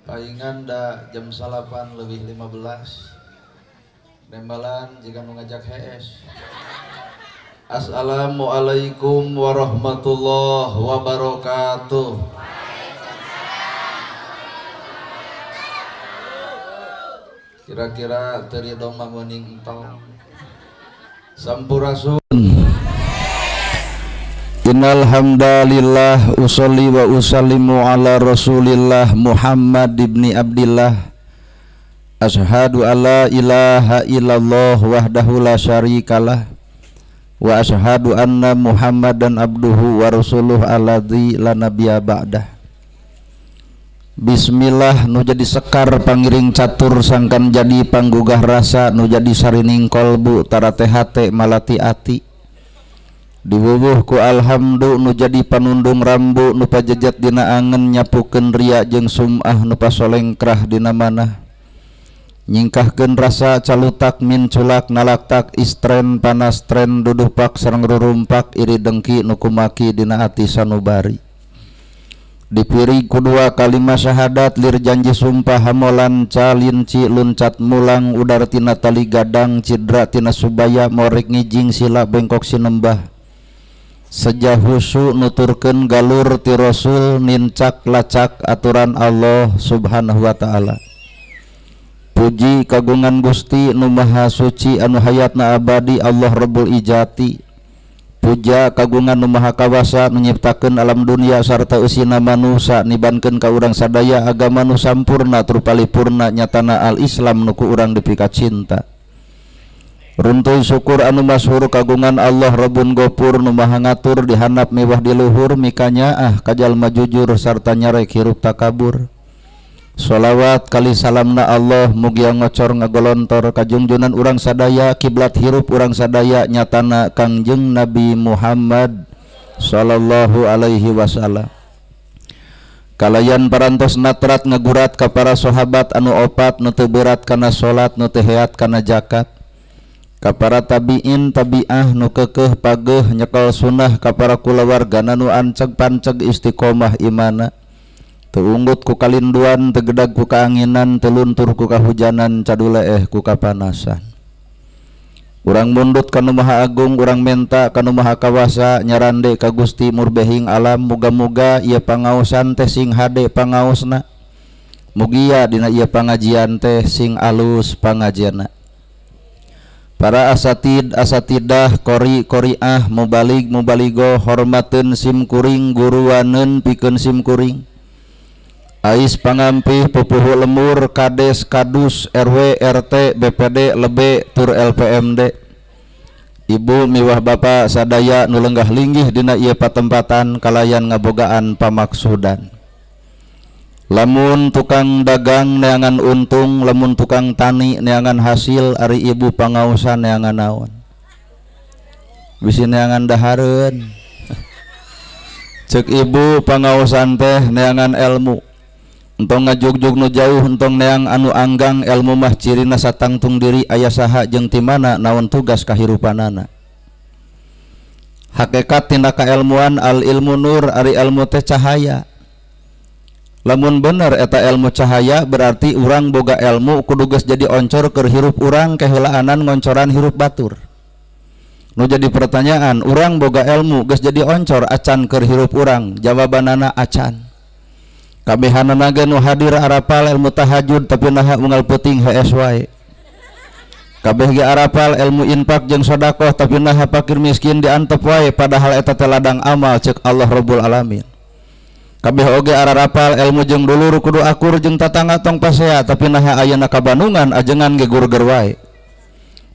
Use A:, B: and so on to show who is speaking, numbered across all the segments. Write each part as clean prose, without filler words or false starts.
A: Paingan da jam 9:15. Nembalan jika nu ngajak hees. Assalamualaikum warahmatullahi wabarakatuh. Kira-kira teu ridho mah meuning entong. Sampurasun. Innal hamdalillah usolli wa usallimu ala Rasulillah Muhammad ibni Abdillah. Ashhadu alla ilaha illallah wahdahu la syarikalah wa ashhadu anna Muhammadan abduhu wa rasuluh alladzi la nabiyya ba'dah. Bismillah nu jadi sekar pangiring catur sangkan jadi panggugah rasa nu jadi sarining kolbu tarate hate malati ati. Diwuwuh ku alhamdu nu jadi panundung rambu nu pajejat dina angen nyapukeun ria jeung sum'ah nu pasolengkrah dina manah. Nyingkahkeun rasa calutak min culak nalaktak istren panas tren duduhpak sareng rurumpak iri dengki nu kumaki dina ati sanubari. Dipiri ku dua kalima syahadat lir janji sumpah hamolan calinci luncat mulang udar tina tali gadang cidra tina subaya morek ngijing sila bengkok sinembah. Sejahusu nuturkeun galur ti Rasul nincak lacak aturan Allah Subhanahu wa ta'ala. Puji kagungan Gusti nu Maha Suci anu hayatna abadi Allah Rabbul Ijati. Puja kagungan nu Maha Kawasa nu nyiptakeun alam dunia sarta eusina manusa nibankeun ka urang sadaya agama nu sampurna tur palipurna nyatana al-Islam nu ku urang dipika cinta. Runtuy syukur anu masyhur kagungan Allah Rabbun Gopur nu Maha ngatur dihandap mewah di luhur mikanyaah ka jalma jujur sarta nyarek hirup takabur. Sholawat kali salamna Allah mugia ngocor ngagolontor kajungjunan urang sadaya kiblat hirup urang sadaya nyatana Kangjeng Nabi Muhammad sallallahu alaihi wasallam. Kalayan parantos natrat ngagurat ka para sahabat anu opat nu teu berat kana salat nu teu heat kana zakat. Ka para tabiin tabiah nu keukeuh pageuh nyekel sunnah ka para kulawargana nu anceg panceg istiqomah imana. Teu unggut ku kalinduan, teu gedag ku kaanginan, teu luntur ku kahujanan, caduleeh ku kapanasan. Urang mundut ka nu Maha Agung, urang menta ka nu Maha Kawasa, nyarande ka Gusti murbehing alam, muga-muga ieu pangaosan teh sing hade pangaosna. Mugia dina ieu pangajian teh sing alus pangajianna. Para asatid, asatidah, qori, qoriah, mubalig, mubaligoh, hormateun sim kuring, guruaneun pikeun sim kuring. Ais pangampih pupuhu lemur kades kadus RW RT BPD lebe tur LPMD. Ibu miwah bapa sadaya nu lenggah linggih dina ieu patempatan kalayan ngabogaan pamaksudan. Lamun tukang dagang neangan untung, lamun tukang tani neangan hasil, ari ibu pangaosan neangan naon? Bisi neangan dahareun. Ceuk ibu pangaosan teh neangan ilmu. Entong ngajugjug nu jauh, entong neang anu anggang, ilmu mah cirina satangtung diri aya saha jeung ti mana naon tugas kahirupanana. Hakikat tina kailmuan al ilmu nur, ari ilmu teh cahaya. Lamun bener eta ilmu cahaya berarti urang boga ilmu kudu geus jadi oncor keur hirup urang keheulaanan ngoncoran hirup batur. Nu jadi pertanyaan, urang boga ilmu geus jadi oncor acan keur hirup urang? Jawabanana acan. Kabehanana ge nu hadir arapal ilmu tahajud tapi naha unggal peuting hees wae. Kabeh ge arapal ilmu infak jeung sedekah tapi naha fakir miskin diantep wae padahal eta teh ladang amal ceuk Allah Rabbul Alamin. Kabeh oge arapal ilmu jeung dulur kudu akur jeung tatangga tong pasea tapi naha ayeuna ka Bandungan ajengan ge gurger wae.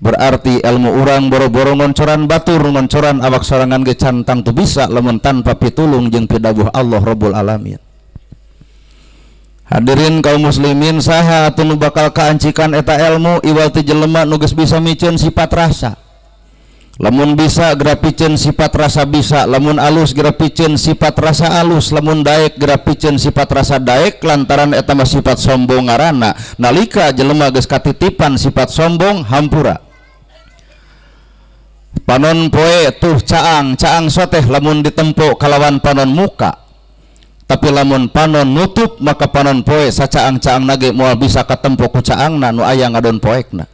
A: Berarti ilmu urang boro-boro ngoncoran batur ngoncoran awak sorangan ge can tangtu bisa lamun tanpa pitulung jeung pidawuh Allah Rabbul Alamin. Hadirin kaum muslimin saha atuh nu bakal kaancikan eta ilmu iwal ti jelema nu geus bisa miceun sifat rasa. Lamun bisa geura piceun sifat rasa bisa, lamun alus geura piceun sifat rasa alus, lamun daek geura piceun sifat rasa daek lantaran eta mah sifat sombong ngaranna. Nalika jelema geus katitipan sifat sombong hampura. Panon poe tuh caang, caang soteh lamun ditempo kalawan panon muka. Tapi lamun panon nutup maka panon poe sacaang-caang nage moal bisa katempo ku caangna nu aya ngadon poekna.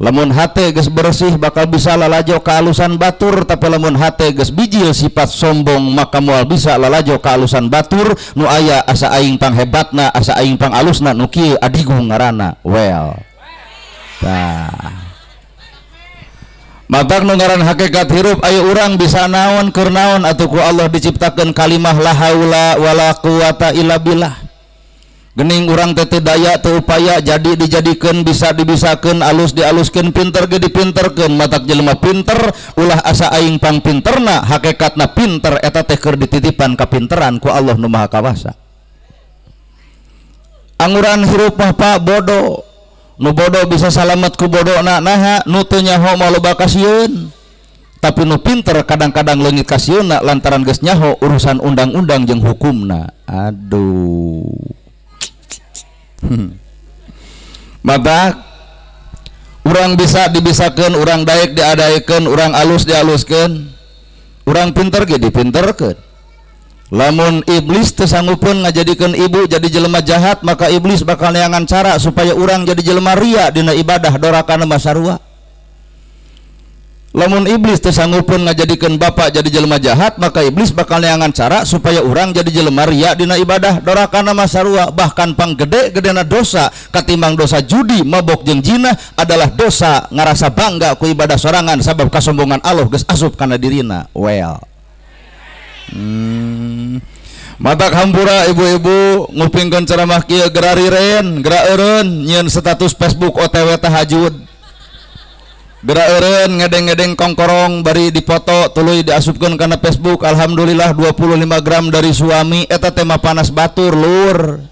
A: Lamun hate geus bersih bakal bisa lalajo kaalusan batur, tapi lamun hate geus bijil sifat sombong maka moal bisa lalajo kaalusan batur nu aya asa aing panghebatna, asa aing pangalusna, nu kieu adigung ngaranna. Well, tah matak nu ngaran hakikat hirup ayo urang bisa naon keur naon atuh ku Allah diciptakeun kalimah la haula wala quwata illa billah. Gening urang teh teu daya teu upaya jadi dijadikeun, bisa dibisakeun, alus dialuskeun, pinter ge dipinterkeun. Matak jelema pinter ulah asa aing pangpinterna, hakikatna pinter eta teh keur dititipan kapinteran ku Allah nu Maha Kawasa. Anguran hirup mah Pak bodoh, nu bodoh bisa salamet ku bodona, naha nu teu nyaho mah loba kasieun, tapi nu pinter kadang-kadang leungit kasieunna lantaran geus nyaho urusan undang-undang jeung hukumna. Aduh. Maka urang bisa dibisakeun, urang daek diadaekeun, urang alus dialuskeun, urang pinter ge dipinterkeun. Lamun iblis teu sanggupeun ngajadikeun ibu jadi jelema jahat, maka iblis bakal neangan cara supaya urang jadi jelema ria dina ibadah dorakana mah sarua. Lamun iblis teu sanggupeun ngajadikeun bapak jadi jelema jahat, maka iblis bakal neangan cara supaya urang jadi jelema ria dina ibadah dorakana mah sarua. Bahkan panggede-gedena dosa katimbang dosa judi, mabok jeung zina adalah dosa ngarasa bangga ku ibadah sorangan sabab kasombongan Allah geus asup kana dirina. Well, matak hampura ibu-ibu ngupingkeun ceramah kieu geura riren, geura eureun nyieun status Facebook OTW tahajud. Geura eureun ngedeng-ngedeng kongkorong bari dipoto tuluy diasupkeun kana Facebook, alhamdulillah 25 gram dari suami, eta tema panas batur lur.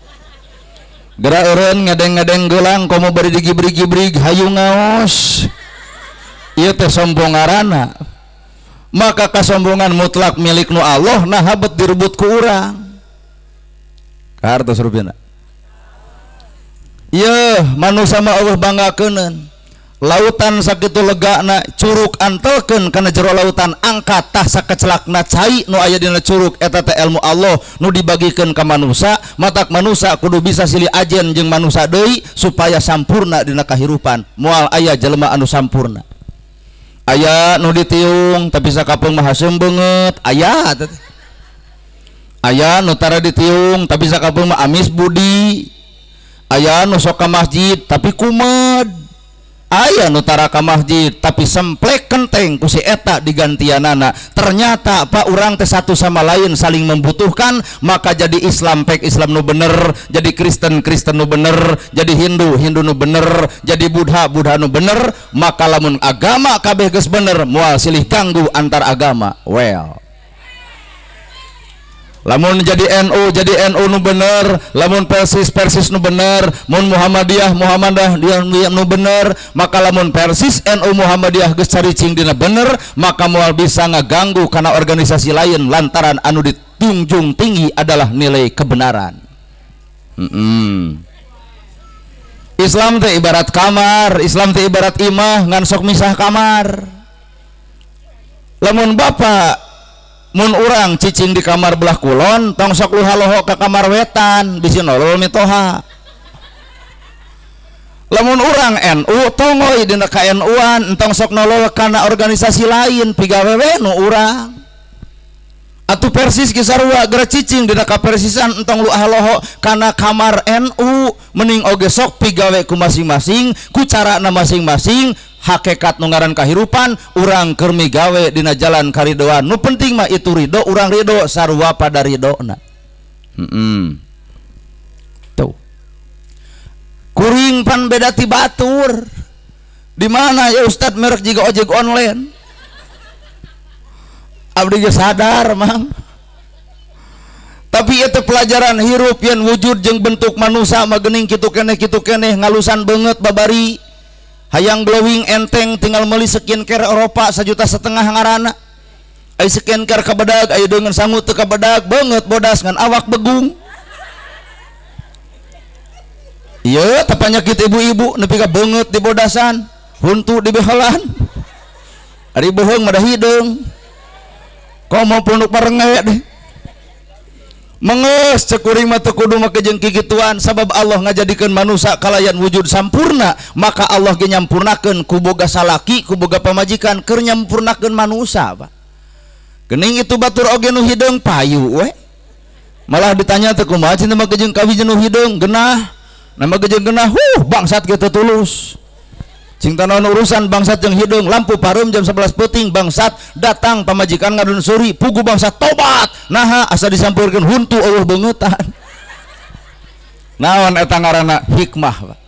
A: Geura eureun ngedeng-ngedeng gelang komo bari digibrig-gibrig hayu ngaos. Ieu teh sombong ngaranna. Maka kasombongan mutlak milik nu Allah nah habet direbut ku urang. Kartos rupina. Ieu manusa mah Allah banggakeun. Lautan sakitu legana curug antelkeun kana jero lautan, angkat tah sakecelakna cai nu aya dina curug eta teh ilmu Allah nu dibagikeun ka manusa. Matak manusa kudu bisa silih ajen jeung manusa deui supaya sampurna dina kahirupan. Moal aya jelema anu sampurna. Aya nu ditiung tapi sakapeung mah haseum beungeut, aya teh. Aya nu tara ditiung tapi sakapeung mah amis budi. Aya nu sok ka masjid tapi kumed. Aya nu tara ka masjid tapi semplek kenteng ku si eta digantianana. Ternyata pak urang teh satu sama lain saling membutuhkan, maka jadi Islam pek Islam nu bener, jadi Kristen Kristen nu bener, jadi Hindu Hindu nu bener, jadi Buddha Buddha nu bener. Maka lamun agama kabeh geus bener moal silih ganggu antar agama. Well, lamun jadi NU jadi NU nu bener, lamun Persis Persis nu bener, mun Muhammadiyah Muhammadiyah nu bener, maka lamun Persis NU Muhammadiyah geus caricing dina bener, maka moal bisa ngaganggu kana organisasi lain lantaran anu ditunjung tinggi adalah nilai kebenaran. Islam teh ibarat kamar, Islam teh ibarat imah ngan sok misah kamar. Lamun bapak mun urang cicing di kamar belah kulon tong sok luha-loho ke kamar wetan bisi nolol mitoha. Lamun urang NU tongoy dina ka-NU-an entong sok nolol kana organisasi lain pigawe we nu urang. Atuh Persis ge sarua geura cicing dina kapersisan entong luha-loho kana kamar NU, mending oge sok pigawe ku masing-masing ku carana masing-masing. Hakikat nu ngaran kahirupan urang keur migawe dina jalan karidoan, nu penting mah itu ridho, urang ridho sarua pada ridhona. Tuh kuring pan beda ti batur. Di mana ya Ustad merek jiga ojek online? Abdi ge sadar mang, tapi itu pelajaran hirup yang wujud jeung bentuk manusa mah geuning kitu keneh ngalusan beungeut babari hayang glowing enteng tinggal meuli skincare Eropa 1,5 juta ngaranna. Ai skincare kabedag aya deungeun sangut teu kabedag beungeut bodas ngan awak begung. Ieu teh panyakit ibu-ibu nepi ka beungeut di bodasan, huntu di behelan. Ari boheung mah da hideung. Komo punduk parenge deh. Mengeus cek kuring mah teu kudu make jeung kikituan sabab Allah ngajadikeun manusia kalayan wujud sampurna, maka Allah ge nyampurnakeun ku boga salaki ku boga pamajikan keur nyampurnakeun manusia Pak. Geuning itu batur oge nu hideung payu we. Malah ditanya teh kumaha cenah make jeung kawin nu hideung genah. Nama jeung genah huh bangsat ge teu tulus. Cing tanaon urusan bangsat jeung hideung lampu pareum jam 11 peuting bangsat datang pamajikan ngadon suri pugu bangsat tobat naha asa disampurkeun huntu eueuh beungeutan. Naon eta ngaranna hikmah Pak.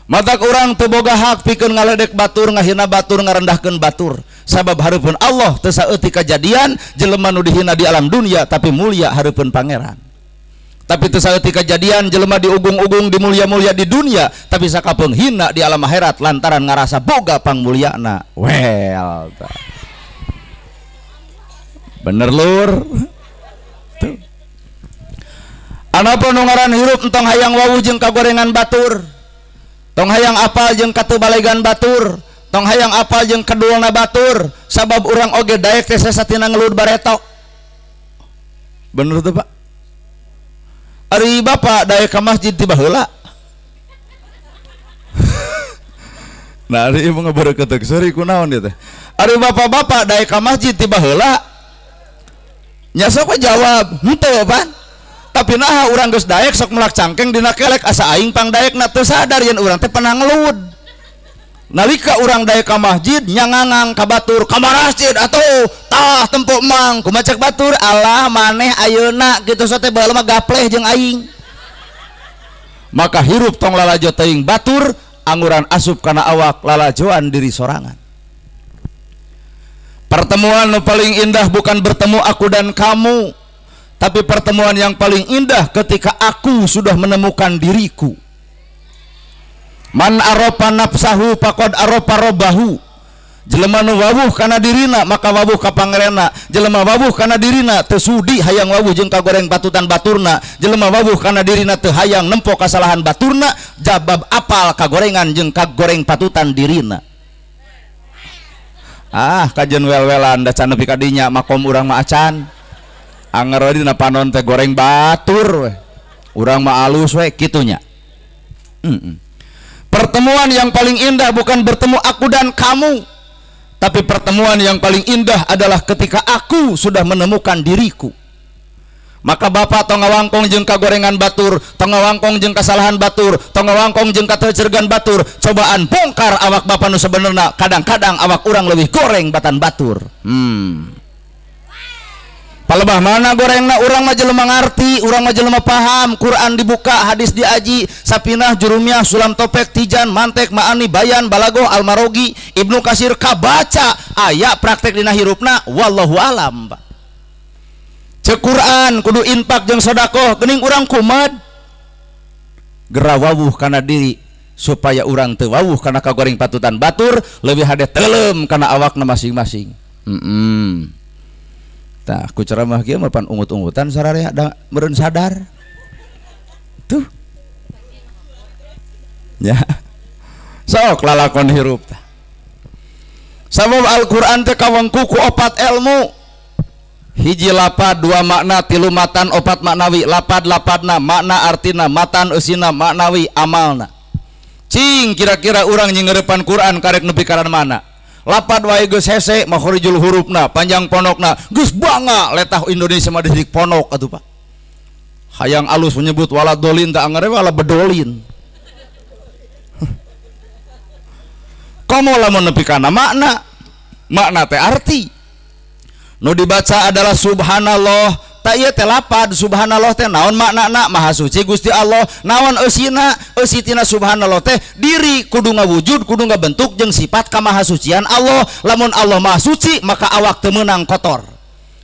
A: Matak urang teu boga hak pikeun ngaledek batur ngahina batur ngarendahkeun batur sabab hareupeun Allah teu saeutik kajadian jelema nu dihina di alam dunia tapi mulia hareupeun pangeran. Tapi teu saeutik kajadian jelema diugung-ugung dimulia-mulia di dunia tapi sakapeung hina di alam akhirat lantaran ngarasa boga pangmulyana. Well, bener lur. Tuh. Anapun nu ngaran hirup entong hayang wawuh jeung kagorengan batur. Tong hayang apal jeung katebalegan batur, tong hayang apal jeung kedulna batur, sabab urang oge daek teh sasatina ngelud bareto. Bener tuh Pak? Ari bapak daek ka masjid tiba heula. Nah ari ibu ngabareketek seuri kunaon ieu teh. Ari bapak-bapak daek ka masjid tiba heula. Nya sok jawab, henteu pan. Tapi naha urang geus daek sok melak cangkeng dina kelek asa aing pang daekna teu sadar yen urang teh pernah ngelud. Nalika urang daek ka masjid nyangangang ka batur ka masjid atuh tah tempo emang kumaha cek batur alah maneh ayeuna kitu sote baheula mah gapleh jeung aing. Maka hirup tong lalajo teuing batur anguran asup kana awak lalajoan diri sorangan. Pertemuan nu paling indah bukan bertemu aku dan kamu, tapi pertemuan yang paling indah ketika aku sudah menemukan diriku. Man aropa nafsahu faqad aropa robbahu. Jelema nu wawuh kana dirina maka wawuh ka pangerena. Jelema wawuh kana dirina teu sudi hayang wawuh jeung kagoreng batutan baturna. Jelema wawuh kana dirina teu hayang nempo kasalahan baturna jabab apal kagorengan jeung kagoreng patutan dirina. Ah kajen wel-welan da can nepi ka dinya makom urang mah acan. Anger we dina panon teh goreng batur we. Urang mah alus we kitunya. Pertemuan yang paling indah bukan bertemu aku dan kamu, tapi pertemuan yang paling indah adalah ketika aku sudah menemukan diriku. Maka bapak tong ngawangkong jeung kagorengan batur, tong ngawangkong jeung kasalahan batur, tong ngawangkong jeung katecergan batur, cobaan bongkar awak bapak nu sebenarna. Kadang-kadang awak urang lebih goreng batan batur. Palebah mana gorengna urang mah jelema ngarti, urang mah jelema paham, Quran dibuka, hadis diaji, Sapinah, Jurumiyah, Sulam Topek, Tijan, Mantek, Ma'ani, Bayan, Balagoh, Almarogi, Ibnu Kasir kabaca aya praktek dina hirupna wallahu alam. Cek Quran kudu infak jeung sedekah, geuning urang kumat gera wawuh kana diri supaya urang teu wawuh kana kagoreng patutan batur, leuwih hade teuleum kana awakna masing-masing. Tah ku ceramah kieu mah pan ungut-ungutan sararea da meureun sadar. Tuh. Ya. Sok lalakon hirup tah. Sabab Al-Qur'an teh kawengku ku opat ilmu. Hiji lapad, dua makna, tilu matan, opat maknawi. Lapad lapadna, makna artina, matan eusina, maknawi amalna. Cing kira-kira urang nyingeurepan Quran karek nepi ka mana? Lapad wae geus hese makhorijul hurufna panjang ponokna geus bangga letah Indonesia mah didik ponok atuh Pak. Hayang alus menyebut wala dolin tak angere wala bedolin. Komo lamun nepi kana makna, makna teh arti. Nu dibaca adalah subhanallah. Tak ieu teh lapad subhanallah teh naon maknana maha suci Gusti Allah, naon eusina eusi tina subhanallah teh diri kudu ngawujud kudu ngabentuk jeung sifat kamahasucian Allah. Lamun Allah maha suci maka awak teu meunang kotor.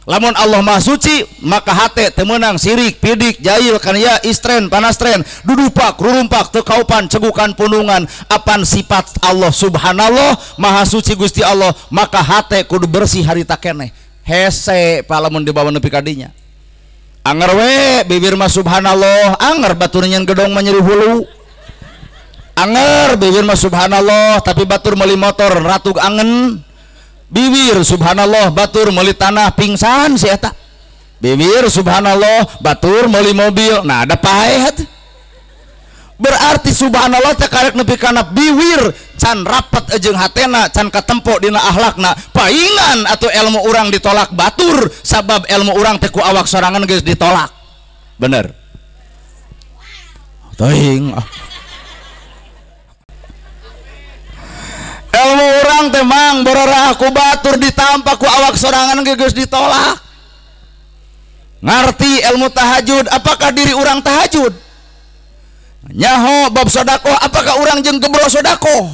A: Lamun Allah maha suci maka hate teu meunang sirik, pidik, jail, kania, istren, panastren, dudupak, rurumpak, teu kaupan, cegukan, punungan. Apan sifat Allah subhanallah maha suci Gusti Allah maka hate kudu bersih harita keneh. Hese palamun dibawa nepi ka dinya. Anger we bibir mah subhanallah, anger batur nyen gedong mah nyeri hulu. Anger bibir mah subhanallah tapi batur meuli motor ratug angen. Bibir subhanallah batur meuli tanah pingsan si eta. Bibir subhanallah, batur meuli mobil. Nah, ada paeh atuh. Berarti subhanallah teh karek nepi kana biwir can rapet jeung hatena, can katempo dina akhlakna. Paingan atuh ilmu urang ditolak batur sabab ilmu urang teh ku awak sorangan geus ditolak. Bener. Teuing. Ilmu urang teh mang bororah ku batur ditampa ku awak sorangan geus ditolak. Ngarti ilmu tahajud, apakah diri urang tahajud? Nyaho bab sodakoh, apakah urang jeung gebro sodakoh?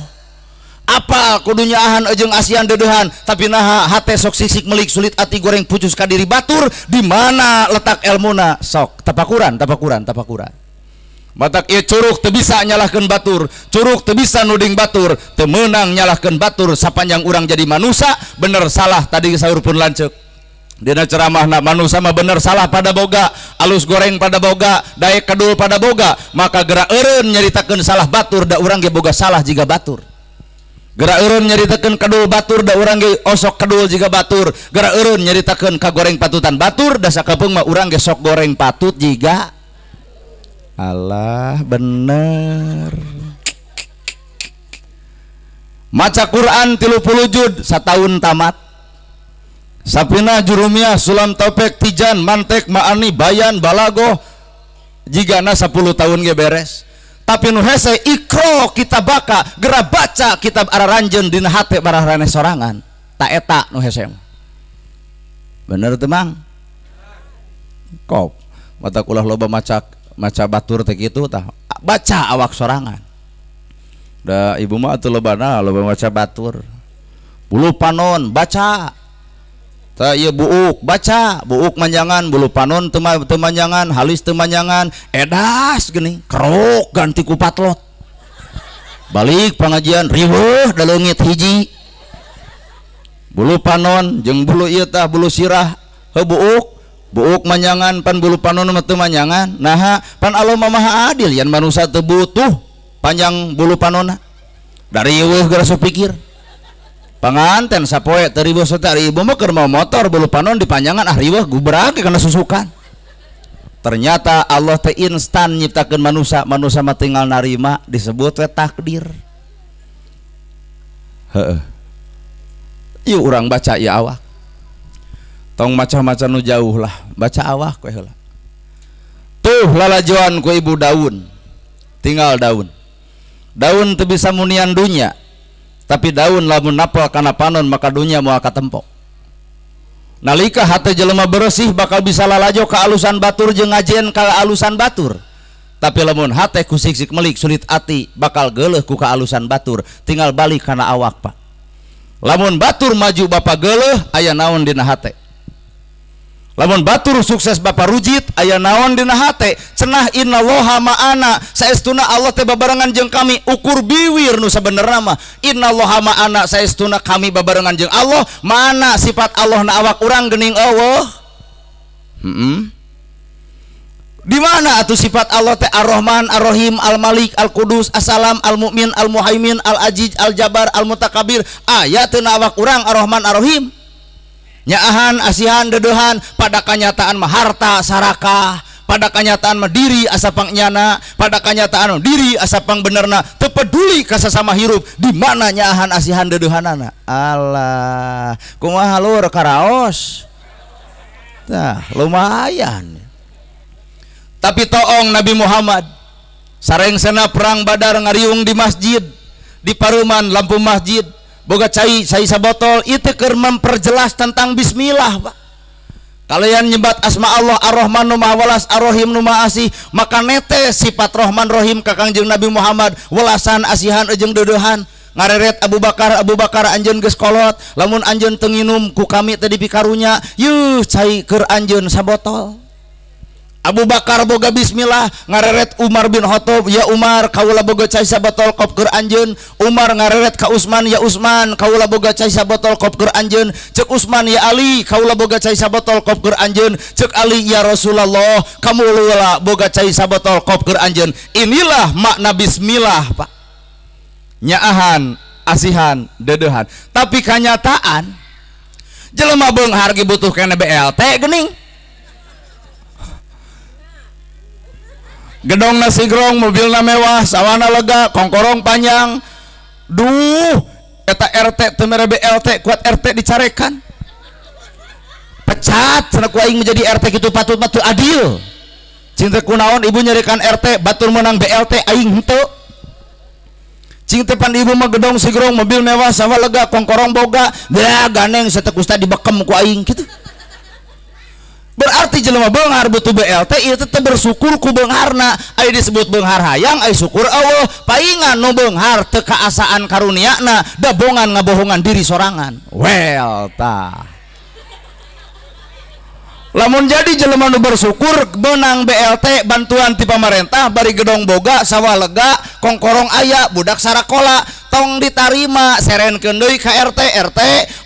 A: Apa kudu nyaahan jeung asian deudeuhan, tapi naha hate sok sisik melik sulit ati goreng pucus ka diri batur, di mana letak elmuna? Sok tapakuran, tapakuran, tapakuran. Matak ieu curug teu bisa nyalahkeun batur, curug teu bisa nuding batur, teu meunang nyalahkeun batur sapanjang urang jadi manusia, bener salah tadi saur pun lanceuk. Dina ceramahna manusia mah bener salah pada boga, alus goreng pada boga, daek kedul pada boga, maka gerak eureun nyaritakeun salah batur da urang ge boga salah jiga batur. Gerak eureun nyaritakeun kedul batur da urang ge osok kedul jiga batur. Gerak eureun nyaritakeun ka goreng patutan batur da sakapeung mah urang ge sok goreng patut jiga. Allah bener. Maca Quran 30 juz sataun tamat. Sapina Jurumiyah Sulam Taufik Tijan Mantek Maani Bayan Balago jigana 10 tahun ge beres. Tapi nu hese ikro kitab baka geura baca kitab araranjeun dina hate barahraneh sorangan. Ta eta nu hese. Bener teu Mang? Kop mata kulah loba maca maca batur teh kitu tah baca awak sorangan. Da ibu mah atuh lobana loba maca batur. Bulu panon baca. Ta ieu buuk baca, buuk manjangan, bulu panon teu manjangan, halis teu manjangan, edas geuning, kerok ganti ku patlot. Balik pengajian riweuh da leungit hiji. Bulu panon jeung bulu ieu tah bulu sirah heuh buuk, buuk manjangan pan bulu panon mah teu manjangan. Naha pan Allah mah maha adil yan manusia teu butuh panjang bulu panonna. Da riweuh geura sok pikir. Panganten sapoe teu riweuh teh ari ibu mah keur mau motor bulu panon dipanjangan ah riweuh gubrag kana susukan. Ternyata Allah teh instan nyiptakeun manusia, manusia mah tinggal narima disebut we takdir. Heeh. Ieu urang baca ieu awak. Tong maca-maca nu jauh lah, baca awak we heula. Tuh lalajoan ku ibu daun. Tinggal daun. Daun teu bisa munian dunya. Tapi daun lamun napel kana panon maka dunya moal katempo. Nalika hate jelema bersih bakal bisa lalajo ka alusan batur jeung ngajen ka alusan batur. Tapi lamun hate ku sik-sik melik sulit ati bakal geuleuh ku kaalusan batur, tinggal balik kana awak Pak. Lamun batur maju bapak geuleuh aya naon dina hate. Lamun batur sukses bapak rujit aya naon dina hate. Cenah innallaha ma'ana, saestuna Allah teh babarengan jeung kami. Ukur biwir nu sabenerna mah innallaha ma'ana, saestuna kami babarengan jeung Allah. Mana sifat Allah na awak urang geuning eueuh. Di mana atuh sifat Allah teh Ar-Rahman, Ar-Rahim, Al-Malik, Al-Qudus, As-Salam, Al-Mu'min, Al-Muhaimin, Al-Aziz, Al-Jabar, Al-Mutakabir. Aya teu na awak urang Ar-Rahman, Ar-Rahim. Nyaahan, asihan, dedehan, pada kenyataan mah harta sarakah, pada kenyataan mah diri asa pangnyana, pada kenyataan diri asa pangbenerna, teu peduli ka sasama hirup, di mana nyaahan, asihan, dedehanana. Allah, kumaha lur karaos. Tah, lumayan. Tapi toong Nabi Muhammad sarengsena perang Badar ngariung di masjid, di paruman lampu masjid. Boga cai, cai sabotol, itu keur memperjelas tentang bismillah Pak. Kalian nyebat asma Allah Ar-Rahman nu Maha Welas, Ar-Rahim nu Maha Asih, maka nete sifat Rahman Rahim ka Kangjeng Nabi Muhammad, welasan asihan jeung deudeuhan. Ngareret Abu Bakar, Abu Bakar anjeun geus kolot, lamun anjeun teu nginum ku kami teh dipikarunya, yeuh cai keur anjeun sabotol. Abu Bakar boga bismillah ngareret Umar bin Khattab, ya Umar kaula boga cai sabotol kop keur anjeun. Umar ngareret ka Utsman, ya Utsman kaula boga cai sabotol kop keur anjeun. Ceuk Utsman, ya Ali kaula boga cai sabotol kop keur anjeun. Ceuk Ali, ya Rasulullah kaula boga cai sabotol kop keur anjeun. Inilah makna bismillah Pak. Nyaahan, asihan, deudeuhan. Tapi kanyataan jelema beunghar ge butuh keneh BLT geuning. Gedong nasi grong, mobilna mewah, sawana lega, kongkorong panjang. Duh, eta RT teu mere BLT, kuat RT dicarekan. Pecat cenah ku aing menjadi RT kitu patut mah teu adil. Cing teh kunaon ibu nyerikan RT, batur menang BLT aing henteu. Cing teh pan ibu mah gedong sigrong, mobil mewah, sawah lega, kongkorong boga, dah ganeng satek ustad dibekem ku aing kitu. Berarti jelema beunghar butuh BLT ieu teh bersyukur ku beungharna. Aya disebut beunghar hayang, aya syukur Allah. Paingan nu beunghar teu kaasaan karuniana, dabongan ngabohongan diri sorangan. Well tah. Lamun jadi jelema nu bersyukur benang BLT bantuan ti pamarentah bari gedong boga sawah lega kongkorong aya budak sarakola tong ditarima serenkeun deui ka RT RT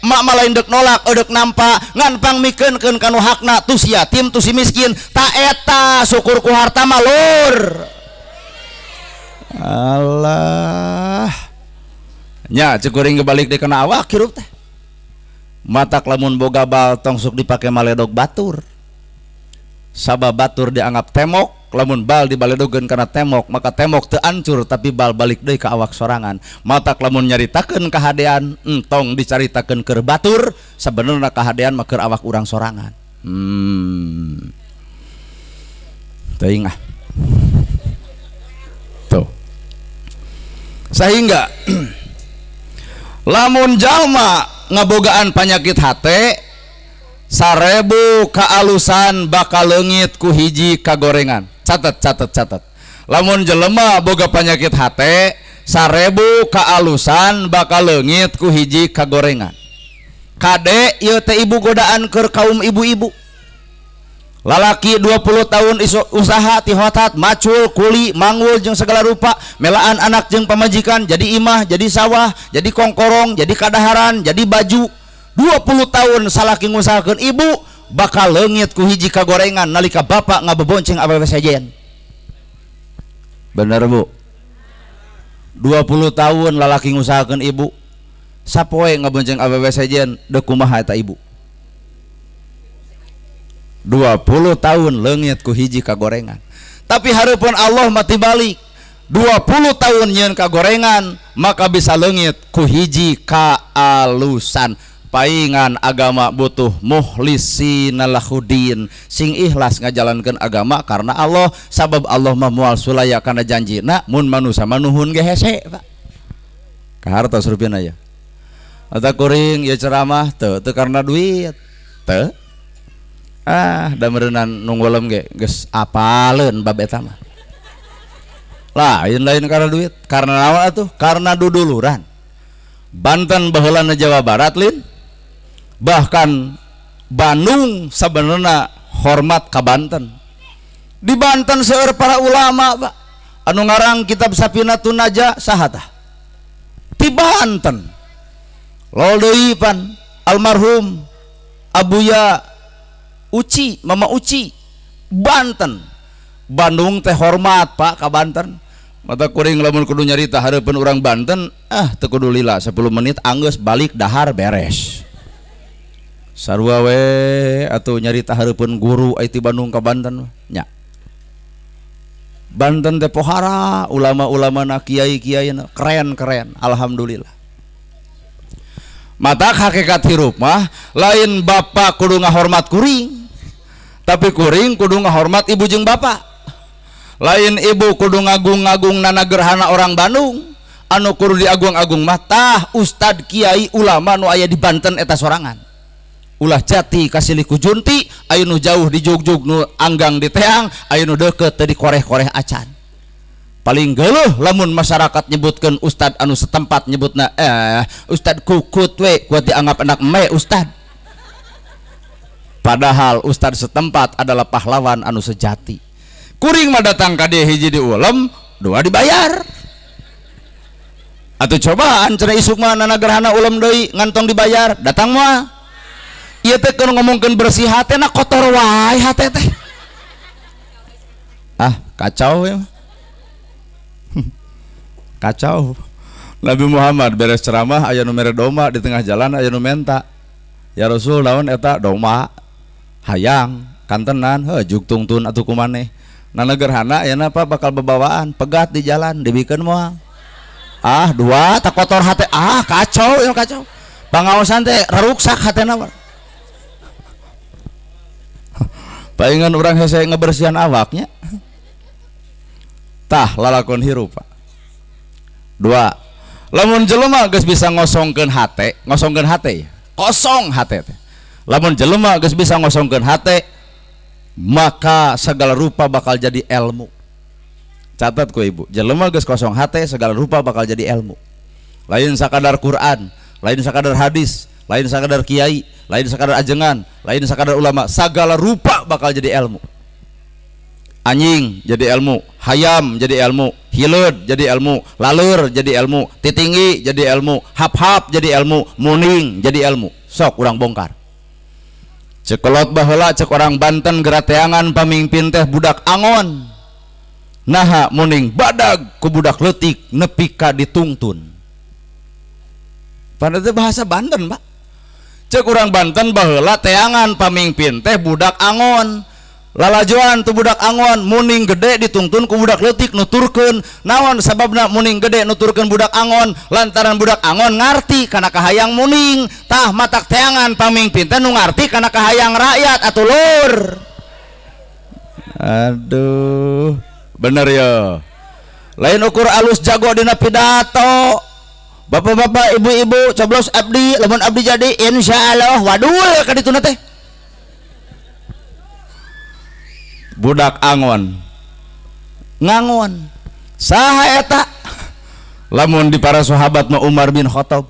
A: emak mah lain deuk nolak eudek nampa ngan pangmikeunkeun ka nu hakna tu si yatim tu si miskin ta eta syukur ku harta mah lur. Allah nya ceuk kuring balik deui kana awak hirup teh. Matak lamun boga bal tong sok dipake maledog batur. Sabab batur dianggap temok, lamun bal dibaledogeun kana temok, maka temok teu ancur tapi bal balik deui ka awak sorangan. Matak lamun nyaritakeun kahadean, entong dicaritakeun keur batur, sabenerna kahadean mah keur awak urang sorangan. Teuing ah. Tuh. Sehingga lamun jalma ngabogaan penyakit hate 1000 kaalusan bakal leungit ku hiji kagorengan. Catat catat catat. Lamun jelema boga penyakit hate 1000 kaalusan bakal leungit ku hiji kagorengan. Kade ieu teh ibu godaan keur kaum ibu-ibu. Lalaki 20 tahun usaha tihotat macul kuli manggul jeung segala rupa melaan anak jeung pamajikan jadi imah jadi sawah jadi kongkorong jadi kadaharan jadi baju. 20 tahun salaki ngusahakeun ibu bakal leungit ku hiji kagorengan nalika bapak ngabebonceng awewe sejen. Bener bu? 20 tahun lalaki ngusahakeun ibu sapoe ngabonceng awewe sejen deuk kumaha eta ibu. 20 tahun leungit ku hiji kagorengan. Tapi hareupeun Allah mati balik 20 tahun nyeun kagorengan maka bisa leungit ku hiji kaalusan. Paingan agama butuh mukhlisina lahudin, sing ikhlas ngajalankeun agama karena Allah, sabab Allah mah moal sulaya kana janjina mun manusa manuhun ge hese Pak. Kahartos rupina ya. Atawa kuring ieu ceramah teu teu karena duit teu. Ah, da meureunnan nunggolem ge geus apaleun bab eta mah. Lain-lain karena duit, karena naon atuh? Karena duduluran. Banten baheulana Jawa Barat lin. Bahkan Bandung sabenerna hormat ka Banten. Di Banten seueur para ulama, Pak. Anu ngarang kitab Safinatun Najah saha tah? Ti Banten. Lol deui pan almarhum Abuya Uci, Mama Uci, Banten. Bandung teh hormat Pak ka Banten. Mata kuring lamun kudu nyarita hareupeun urang Banten, ah teu kudu lila 10 menit anggeus balik dahar beres. Sarua we atuh nyarita hareupeun guru ai ti Bandung ka Banten nya. Banten teh pohara ulama-ulamana kiai-kiaina keren-keren, alhamdulillah. Mata hakikat hirup mah lain bapak kudu ngahormat kuring, tapi kuring kudu ngahormat ibu jeung bapak. Lain ibu kudu ngagung-ngagung nana gerhana orang Bandung, anu kudu diagung-agung mah tah ustad kiai ulama nu aya di Banten eta sorangan. Ulah jati kasilih ku junti, aya nu jauh di jugjug nu anggang di teang, aya nu deukeut teu dikoreh-koreh acan. Paling geuleuh lamun masyarakat nyebutkeun ustad anu setempat nyebutna ustad kukut we kuat dianggap anak me ustad. Padahal ustad setempat adalah pahlawan anu sejati. Kuring mah datang ka dieu hiji di ulem, dua dibayar. Atuh cobaan cenah isuk mah nana gerhana ulem deui ngantong dibayar, datang mah. Ieu teh keur ngomongkeun bersih hatena kotor wae hate teh. Ah, kacau ya. Kacau. Nabi Muhammad beres ceramah aya nu mere domba di tengah jalan aya nu menta. Ya Rasul naon eta domba? Hayang kantenan heuh jug tungtun atuh kumaneh. Nana gerhana ayeuna Pak bakal bebawaan pegat di jalan dibikeun moal. Ah dua tak kotor hate ah kacau ya kacau. Pangaosan teh raruksak hatena. Palingan urang hese ngebersihan awaknya. Tah lalakon hirup Pak. Dua, lamun jelema geus bisa ngosongkeun hate, ngosongkeun hate ya. Kosong hate teh. Lamun jelema geus bisa ngosongkeun hate, maka segala rupa bakal jadi ilmu. Catat ku ibu, jelema geus kosong hate, segala rupa bakal jadi ilmu. Lain sakadar Quran, lain sakadar hadis, lain sakadar kiai, lain sakadar ajengan, lain sakadar ulama, segala rupa bakal jadi ilmu. Anjing jadi ilmu, hayam jadi ilmu, hileud jadi ilmu, laleur jadi ilmu, titinggi jadi ilmu, hap-hap jadi ilmu, muning jadi ilmu. Sok urang bongkar. Cekolot baheula cek orang Banten gerateangan pamimpin teh budak angon. Naha muning badag ku budak leutik nepi ka ditungtun. Padahal teh bahasa Banten, Pak. Cek urang Banten baheula teangan pamimpin teh budak angon. Lalajoan tu budak angon muning gede ditungtun ku budak leutik nuturkeun. Naon sababna muning gede nuturkeun budak angon? Lantaran budak angon ngarti kana kahayang muning. Tah matak teangan pamimpin teh nu ngarti kana kahayang rakyat atuh lur. Aduh, bener ya. Lain ukur alus jago dina pidato. Bapak-bapak, ibu-ibu, coblos abdi, lamun abdi jadi insyaallah wadul ka dituna teh. Budak angon ngangon saha eta lamun di para sahabat mah Umar bin Khattab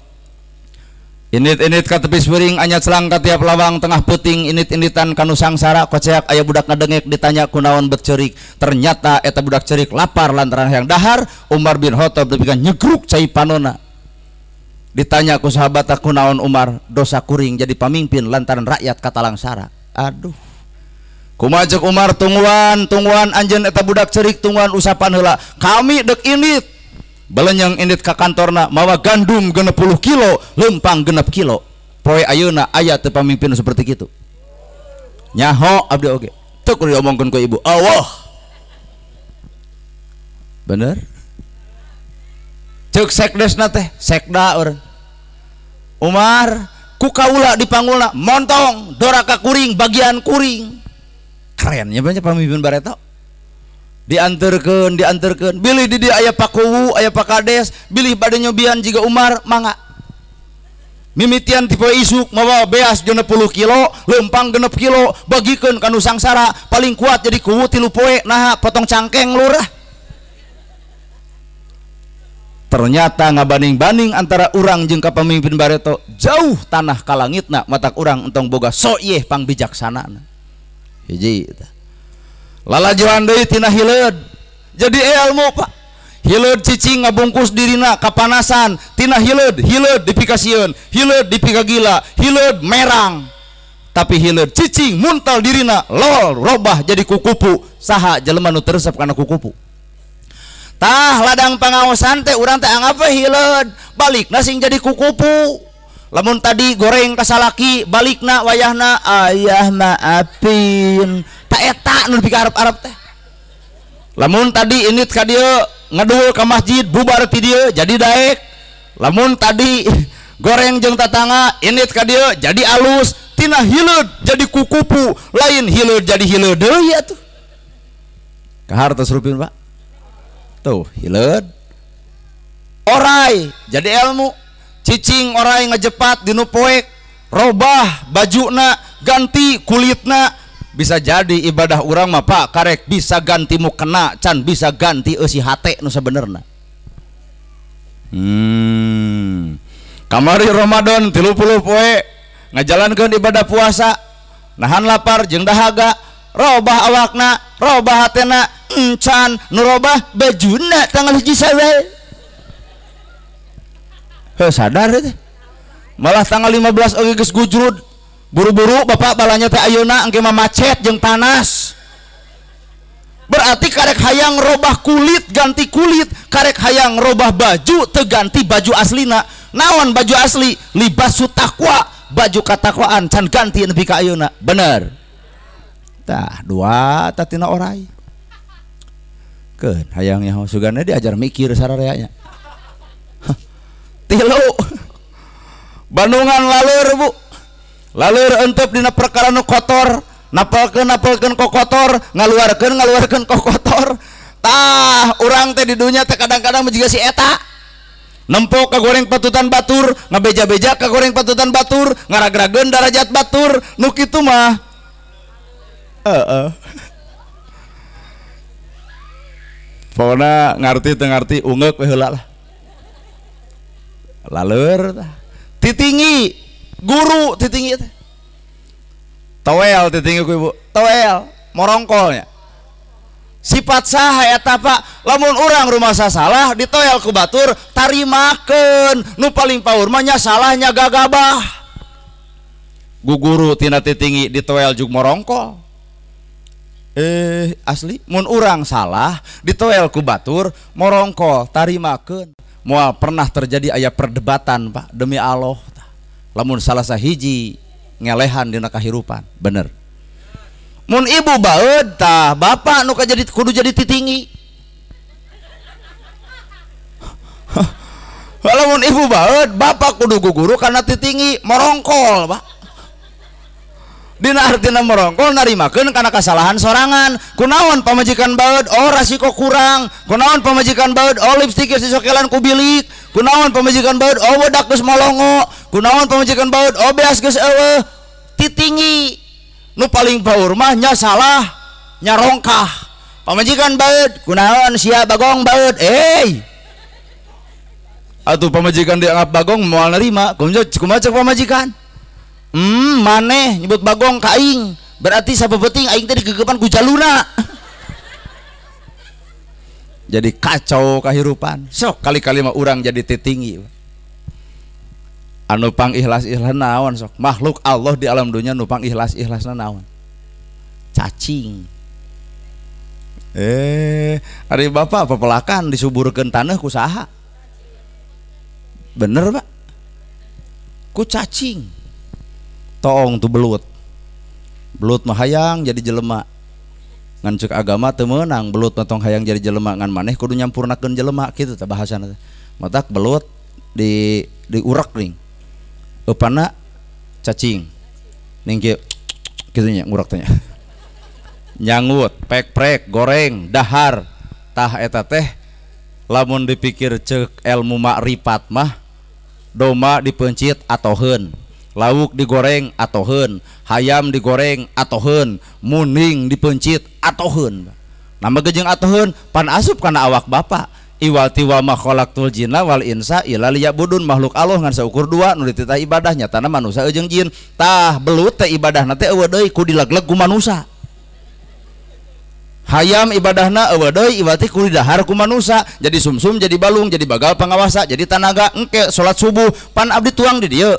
A: init-init ka tepi piring anyat selang ka tiap lawang tengah peuting init-initan kanu sangsara koceak aya budak ngadengek ditanya kunaon bet ceurik ternyata eta budak ceurik lapar lantaran hayang dahar. Umar bin Khattab nepi ka nyegruk cai panona ditanya ku sahabat kunaon Umar dosa kuring jadi pamimpin lantaran rakyat katalangsara. Aduh, kumaha ceuk Umar tungguan tungguan anjeun eta budak ceurik tungguan usapan heula kami dek indit belenyeng indit ka kantorna mawa gandum 60 kilo lempang 6 kilo poe ayeuna aya teu pamimpin seperti kitu nyaho abdi oge teu kudu diomongkeun ku ibu Allah bener ceuk sekdesna teh sekda urang Umar ku kaula dipangulna montong doraka kuring bagian kuring. Kerennya banyak pamimpin bareto diantarkan diantarkan bilih di dia aya pakuwu aya pakades bilih bade nyobian jiga Umar mangga mimitian tipe isuk mawa beas 60 kilo lempang 6 kilo bagikeun ka nu sangsara paling kuat jadi kuwu 3 poe naha potong cangkeng lurah. Ternyata ngabaning-baning antara urang jeung ka pamimpin bareto jauh tanah ka langitna matak urang entong boga so ieu pangbijaksanana. Hiji lalajoan deui tina hileud jadi ilmu Pak. Hileud cicing ngabungkus dirina kapanasan tina hileud hileud dipikasieun hileud dipikagila hileud merang tapi hileud cicing muntal dirina lol robah jadi kukupu saha jelema nu teu resep kana kukupu. Tah ladang pangaosan teh urang teh anggap we hileud balikna sing jadi kukupu. Lamun tadi goreng kasalaki balikna wayahna ayah maafin tak eta nu dipika arep-arep teh. Lamun tadi init ka dieu ngedul ka masjid bubar ti dieu jadi daek. Lamun tadi goreng jeung tatangga init ka dieu jadi alus tina hileud jadi kukupu lain hileud jadi hileud deui atuh. Kahar tos rupin Pak. Tuh hileud orai jadi ilmu. Cicing orai ngejepat dinu poek robah bajuna ganti kulitna bisa jadi ibadah urang mah Pak karek bisa ganti mukena can bisa ganti eusi hate nu sabenerna. Kamari Ramadan 30 poe ngajalankeun ibadah puasa nahan lapar jeung dahaga robah awakna robah hatena encan nu robah bajuna tanggal 1 Syawal. Heh sadar teh malah tanggal 15 oge geus gujrud buru-buru bapak balanya teh ayeuna engke mah macet jeung panas. Berarti karek hayang robah kulit ganti kulit, karek hayang robah baju teu ganti baju aslina. Naon baju asli? Libasu taqwa, baju katakwaan can ganti nepi ka ayeuna. Bener. Tah dua tatina orai. Keun hayang nyaho sugana diajar mikir sarareanya. Tilu Bandungan laleur bu. Laleur entep dina perkara nu kotor, napalkeun kok kotor, ngaluarkeun kok kotor. Tah urang teh di dunya teh kadang-kadang juga si eta. Nempo kagoreng patutan batur, ngabeja-beja kagoreng patutan batur, ngaragrageun darajat batur, nu kitu mah. Heeh. Pokona ngarti teu ngarti ungeuk we heula lah. Laleur tah. Titingi guru titingi teh. Toel titingi ku ibu, toel morongkolnya. Sifat saha eta Pak, lamun urang rumasa salah ditoel ku batur tarimakeun, nu paling paur mah nya salahnya gagabah. Guguru tina titingi ditoel jug morongkol. Asli mun urang salah ditoel ku batur morongkol tarimakeun. Moal pernah terjadi aya perdebatan Pak, demi Allah. Lamun salah sahiji ngelehan dina kahirupan, bener. Mun ibu baeud tah bapak nu jadi kudu jadi titingi. Lamun ibu baeud bapak kudu guguru karena titingi morongkol Pak. Dina artina morongkol narimakeun kana kasalahan sorangan. Kunaon pamajikan baeud oh rasiko kurang, kunaon pamajikan baeud oh lipstik geus disokelan ku bilik, kunaon pamajikan baeud oh wedak geus molongo, kunaon pamajikan baeud oh beas geus eueuh. Titingi nu paling paur mah nya salah nya rongkah. Pamajikan baeud kunaon sia bagong baeud, atuh pamajikan dianggap bagong moal nerima. Kumaha cek pamajikan? Maneh nyebut bagong ka aing berarti sabebeting aing teh digegepan ku jaluna. Jadi kacau kahirupan. Sok kali-kali mah urang jadi titingi. Anu pang ikhlas-ikhlas naon sok makhluk Allah di alam dunia nu pang ikhlas-ikhlasna naon? Cacing. Ari bapak pepelakan disuburkeun taneuh ku saha? Bener Pak? Ku cacing. Toong tuh belut. Belut mah hayang jadi jelema. Ngan ceuk agama teu meunang belut mah tong hayang jadi jelema, ngan maneh kudu nyampurnakeun jelema kitu tah bahasana teh. Matak belut di diurek nih. Eupana cacing. Ning kieu kitu nya ngurek teh nya. Nyangut, pek-prek, goreng, dahar. Tah eta teh lamun dipikir ceuk ilmu makrifat mah doma dipencit atoheun, lauk digoreng atoheun, hayam digoreng atoheun, muning dipencit atoheun. Nama gejeng atoheun pan asup kana awak bapak. Iwal tiwa ma khalaqtul jinna wal insa illa liya'budun, makhluk Allah ngan saukur dua nu dititah ibadah nyatana manusa jeung jin. Tah belut teh ibadahna teh eueuh deui ku dilegleg ku manusa. Hayam ibadahna eueuh deui iwati ku didahar ku manusa, jadi sumsum, jadi balung, jadi bagal pangawasa, jadi tanaga. Engke salat subuh pan abdi tuang di dieu.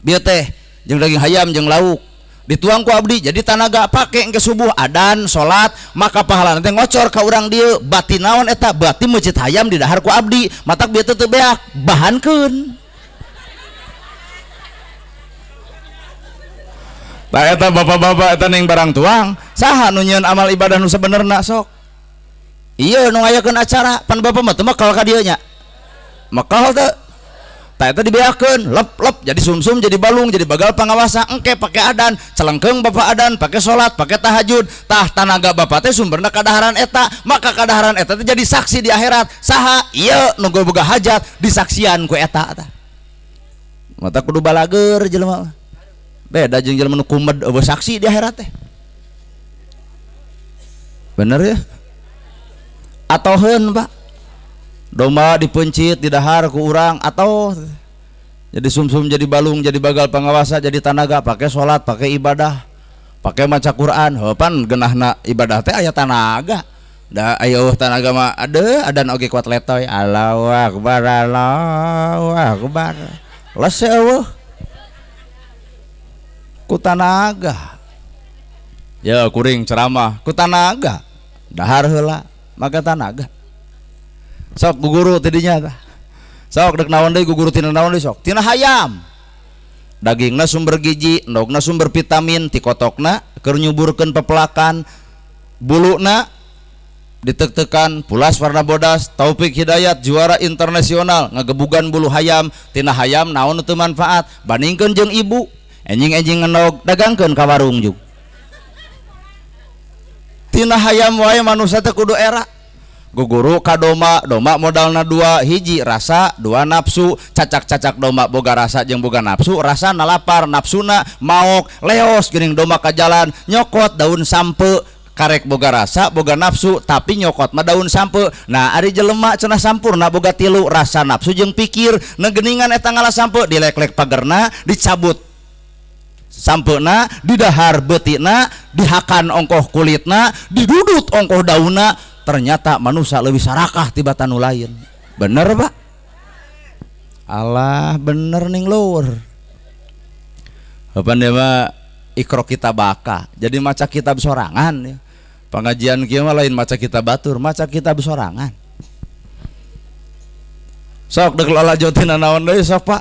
A: Bieu teh jeung daging hayam jeung lauk dituang ku abdi jadi tanaga, pake engke subuh adan salat maka pahalana teh ngocor ka urang dieu. Bati naon eta? Bati meucit hayam didahar ku abdi, matak bieu teh teu beak bahankeun. Tah eta bapak-bapak eta ning barang tuang saha nu nyieun amal ibadah nu sabenerna sok? Ieu nu ngayakeun acara pan bapak mah teu makal ka dieu nya. Makal teu? Tah eta dibeakeun lep-lep jadi sumsum, jadi balung, jadi bagal pangawasa. Engke pake adan celengkeung bapak adan, pake salat, pake tahajud. Tah tanaga bapak teh sumberna kadaharan eta, maka kadaharan eta teh jadi saksi di akhirat. Saha? Ieu nu boga hajat disaksian ku eta tah. Mata kudu balager jelema. Beda jeung jelema nu kumed eueuh saksi di akhirat teh. Bener ya? Atoheun Pak. Domba dipencit didahar ku urang atau jadi sumsum, jadi balung, jadi bagal pangawasa, jadi tanaga, pakai salat, pakai ibadah, pakai maca Quran. Heuh pan geunahna ibadah teh aya tanaga. Da ayo tanaga mah aduh adan oge kuat letoy. Allahu akbar, Allahu akbar. Les eueuh ku tanaga. Ya kuring ceramah ku tanaga. Dahar heula maka tanaga. Sok guguru tidinya tah. Sok dek naon deui guguru tina naon deui sok? Tina hayam. Dagingna sumber gizi, endogna sumber vitamin, tikotokna keur nyuburkeun pepelakan, buluna Ditek-tekan pulas warna bodas Taufik Hidayat juara internasional ngagebugan bulu hayam tina hayam naon teu manfaat bandingkeun jeung ibu enjing-enjing ngenog dagangkeun ka warung juk tina hayam wae manusia teh kudu era guguru ka doma doma modalna dua hiji rasa dua nafsu cacak-cacak doma boga rasa jeung boga nafsu rasana lapar nafsuna maok leos geuning doma ka jalan nyokot daun sampe karek boga rasa boga nafsu tapi nyokot mah daun sampe. Nah ari jelema cenah sampurna boga tilu rasa nafsu jeung pikir negeningan eta ngala sampe dilek-lek pagerna dicabut sampena didahar beutina dihakan ongkoh kulitna didudut ongkoh daunna ternyata manusia lebih sarakah tibatan nu lain. Bener Pak? Allah bener ning luhur. Hapan dia mah ikro kita baka jadi maca kitab sorangan ya. Pengajian kieu mah lain maca kitab batur, maca kitab sorangan. Sok deuk lalajotina naon deui sok Pak?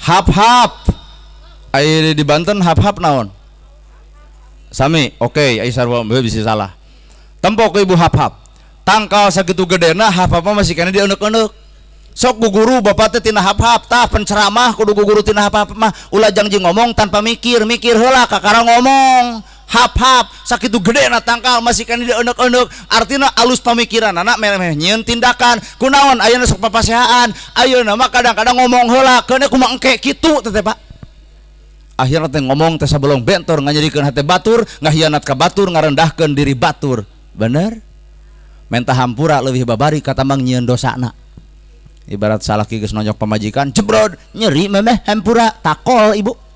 A: Hap-hap. Ai di Banten hap-hap naon? Sami, oke, okay, ai sarua bisa salah. Tempo ku ibu hap-hap. Tangkal sakitu gedena hap-hap mah masih keneh dieneuk-eneuk. Sok guguru bapak teh tina hap-hap tah penceramah kudu guguru tina hap-hap mah ulah jangjing ngomong tanpa mikir, mikir heula kakara ngomong. Hap-hap sakitu gedena tangkal masih keneh dieneuk-eneuk artina alus pamikiran anak memeh nyieun tindakan kunaon ayeuna sok papasehaan ayeuna mah kadang-kadang ngomong heula keun kumaha engke kitu teh Pak. Akhirna teh ngomong teh sabolong bentor nganyerikeun hate batur ngahianat ka batur ngarendahkeun diri batur. Bener? Menta hampura leuwih babari katamang nyieun dosana. Ibarat salaki geus nonyok pamajikan jebrod nyeri memeh hampura takol ibu.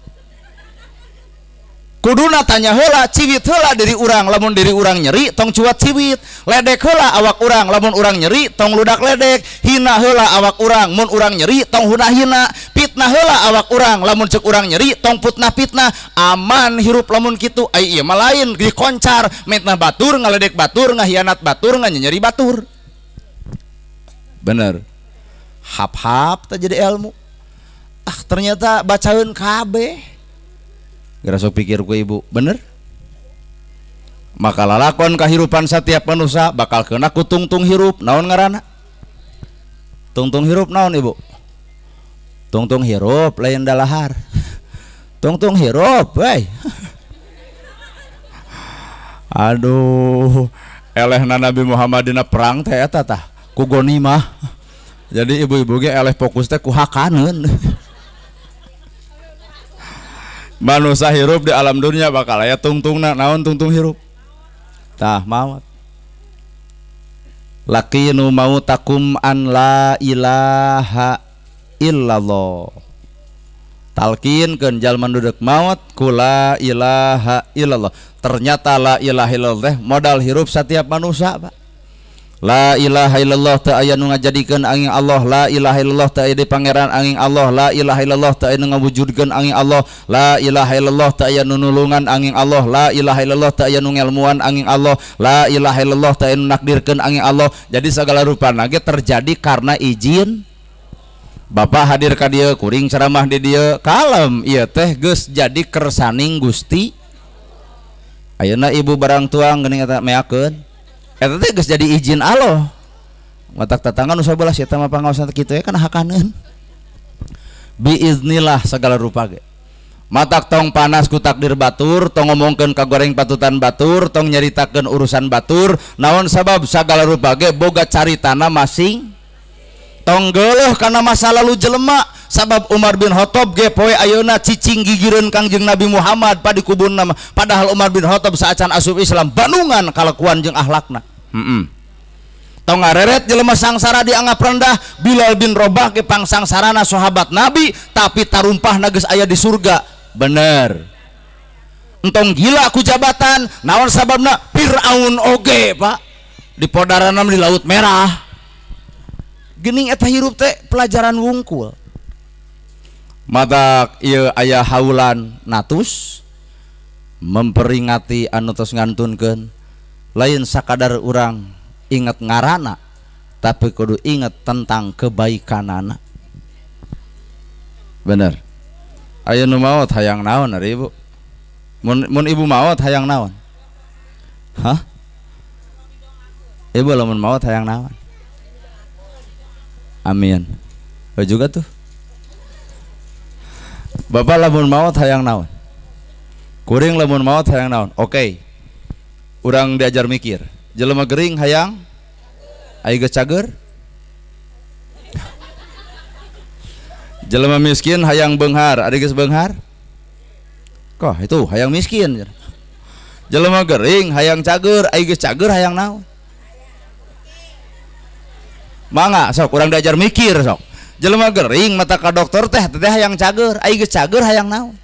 A: Kuduna tanya heula ciwit heula diri urang lamun diri urang nyeri tong cuat ciwit ledek heula awak urang lamun urang nyeri tong ludak ledek hina heula awak urang mun urang nyeri tong huna hina fitnah heula awak urang lamun cek urang nyeri tong putnah fitnah aman hirup lamun kitu ai ieu mah lain dikoncar mitnah batur ngaledek batur ngahianat batur nganyeri batur. Bener. Hap-hap teh jadi ilmu. Ah ternyata bacaeun kabeh. Gerasok pikir ku ibu, bener? Maka lalakon kahirupan setiap manusia bakal kena ku tungtung hirup. Naon ngaranna? Tungtung hirup naon ibu? Tungtung hirup lain dalahar. Tungtung hirup, wey. Aduh, elehna Nabi Muhammad dina perang teh eta tah, ku gonimah. Jadi ibu-ibu ge eleh fokus teh ku hakaneun. Manusia hirup di alam dunia bakal aya tungtungna naon tungtung hirup tah maot laki nu mau takum an la ilaha illallah talkin keun jalma nu deuk maot ku la ilaha illallah. Ternyata la ilaha illallah teh modal hirup setiap manusia Pak. La ilaha illallah teu aya nu ngajadikeun angin Allah, la ilaha illallah teu aya di pangeran angin Allah, la ilaha illallah teu aya nu ngawujudkeun angin Allah, la ilaha illallah teu aya nu nulungan angin Allah, la ilaha illallah teu aya nu ngelmuan angin Allah, la ilaha illallah teu aya nu nakdirkeun angin Allah. Jadi segala rupana ge terjadi karena izin Bapak hadir ka dieu, kuring ceramah di dieu, kalem ieu teh geus jadi kersaning Gusti. Ayeuna ibu barang tuang geuning eta meakeun. Eta teh geus jadi izin Allah. Matak tatangan nu sabelah eta mah pangaosan kitu ya kana hakaneun. Biiznillah segala rupa ge. Matak tong panas ku takdir batur, tong ngomongkeun ka goreng patutan batur, tong nyaritakeun urusan batur, naon sabab sagala rupa ge boga caritana masing. Tong geuleuh kana masa lalu jelema, sabab Umar bin Khattab ge poe ayeuna cicing gigireun Kangjeng Nabi Muhammad pa dikubunna mah. Padahal Umar bin Khattab saacan asup Islam bandungan kalakuan jeung akhlakna. Tong ngareret jelema sangsara dianggap rendah, Bilal bin Rabah ge pangsangsarana sahabat Nabi tapi tarumpahna geus aya di surga. Bener. Entong gila ku jabatan, naon sababna? Firaun oge, Pak. Di podaranna di Laut Merah. Geuning eta hirup teh pelajaran wungkul. Matak ieu aya haulan natus memperingati anu tos ngantunkeun lain sakadar urang ingat ngarana tapi kudu ingat tentang kebaikanana. Bener. Aya nu maot hayang naon ari ibu? Mun ibu maot hayang naon? Hah? Ibu lamun maot hayang naon? Amin. Oh juga tuh. Bapak lamun maot hayang naon? Kuring lamun maot hayang naon? Oke. Urang diajar mikir. Jelema gering hayang ai geus cager. Jelema miskin hayang beunghar, ari geus beunghar? Kok itu hayang miskin. Jelema gering hayang cager, ai geus cager hayang naon? Mangga sok urang diajar mikir sok. Jelema gering mata ka dokter teh teh hayang cager, ai geus cager hayang naon?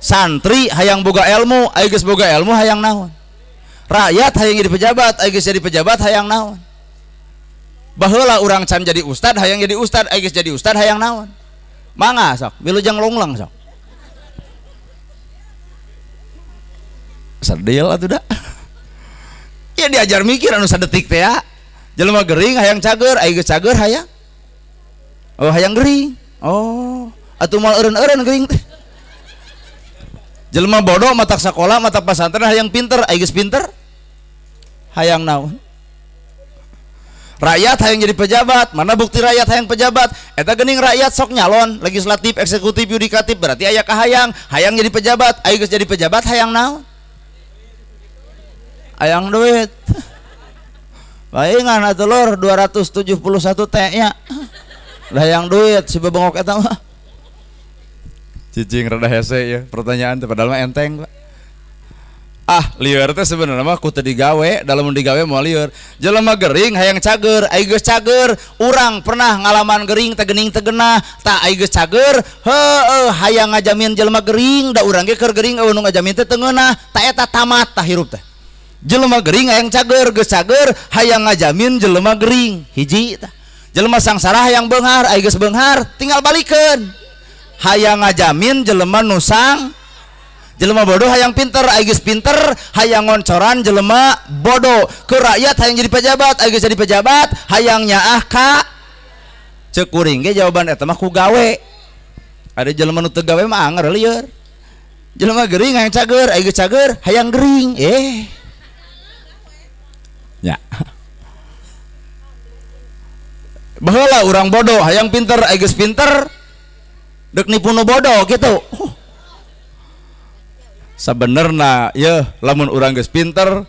A: Santri hayang boga ilmu, ai geus boga ilmu hayang naon? Rakyat hayang jadi pejabat, ai geus jadi pejabat hayang naon? Baheula urang can jadi ustad hayang jadi ustad, ai geus jadi ustad hayang naon? Mangga sok, wilujeng longlang sok. Sedil atuh da. Ya diajar mikir anu sadetik teh ya. Jelema gering hayang cager, ai geus cager hayang. Oh hayang gering. Oh, atuh moal eureun-eureun gering teh. Jelema bodoh matak sakola, matak pasantren hayang pinter, ai geus pinter hayang naon? Rakyat hayang jadi pejabat, mana bukti rakyat hayang pejabat? Eta geuning rakyat sok nyalon legislatif, eksekutif, yudikatif, berarti aya kahayang, hayang jadi pejabat, ai geus jadi pejabat hayang naon? Hayang duit. Palingan atuh lur 271 T nya. Hayang duit si bebengok eta mah. Cicing rada hese ya pertanyaan teh padahal mah enteng Pak. Ah, lieur teh sebenarnya mah ku teu digawe, dalam digawe moal lieur. Jelema gering hayang cager, ai geus cager, urang pernah ngalaman gering teh geuning teu genah, tah ai geus cager, heueuh hayang ngajamin jelema gering, da urang ge keur gering eueuh nu ngajamin teh teu ngeunah, tah eta tamat tah hirup teh. Jelema gering hayang cager, geus cager hayang ngajamin jelema gering, hiji tah. Jelema sangsara hayang beunghar, ai geus beunghar tinggal balikeun. Hayang ngajamin jelema nu sang, jelema bodoh hayang pinter, ai geus pinter hayang ngoncoran jelema bodoh. Ke rakyat hayang jadi pejabat, ai geus jadi pejabat hayang nyaah ka ceuk kuring ge jawaban eta mah ku gawe. Ada jelema nu teu gawe mah anger lieur. Jelema gering hayang cager, ai geus cager hayang gering. Ya. Baheula urang bodoh hayang pinter, ai geus pinter dek nipu nu bodoh gitu. Sabenerna yeuh lamun urang geus pinter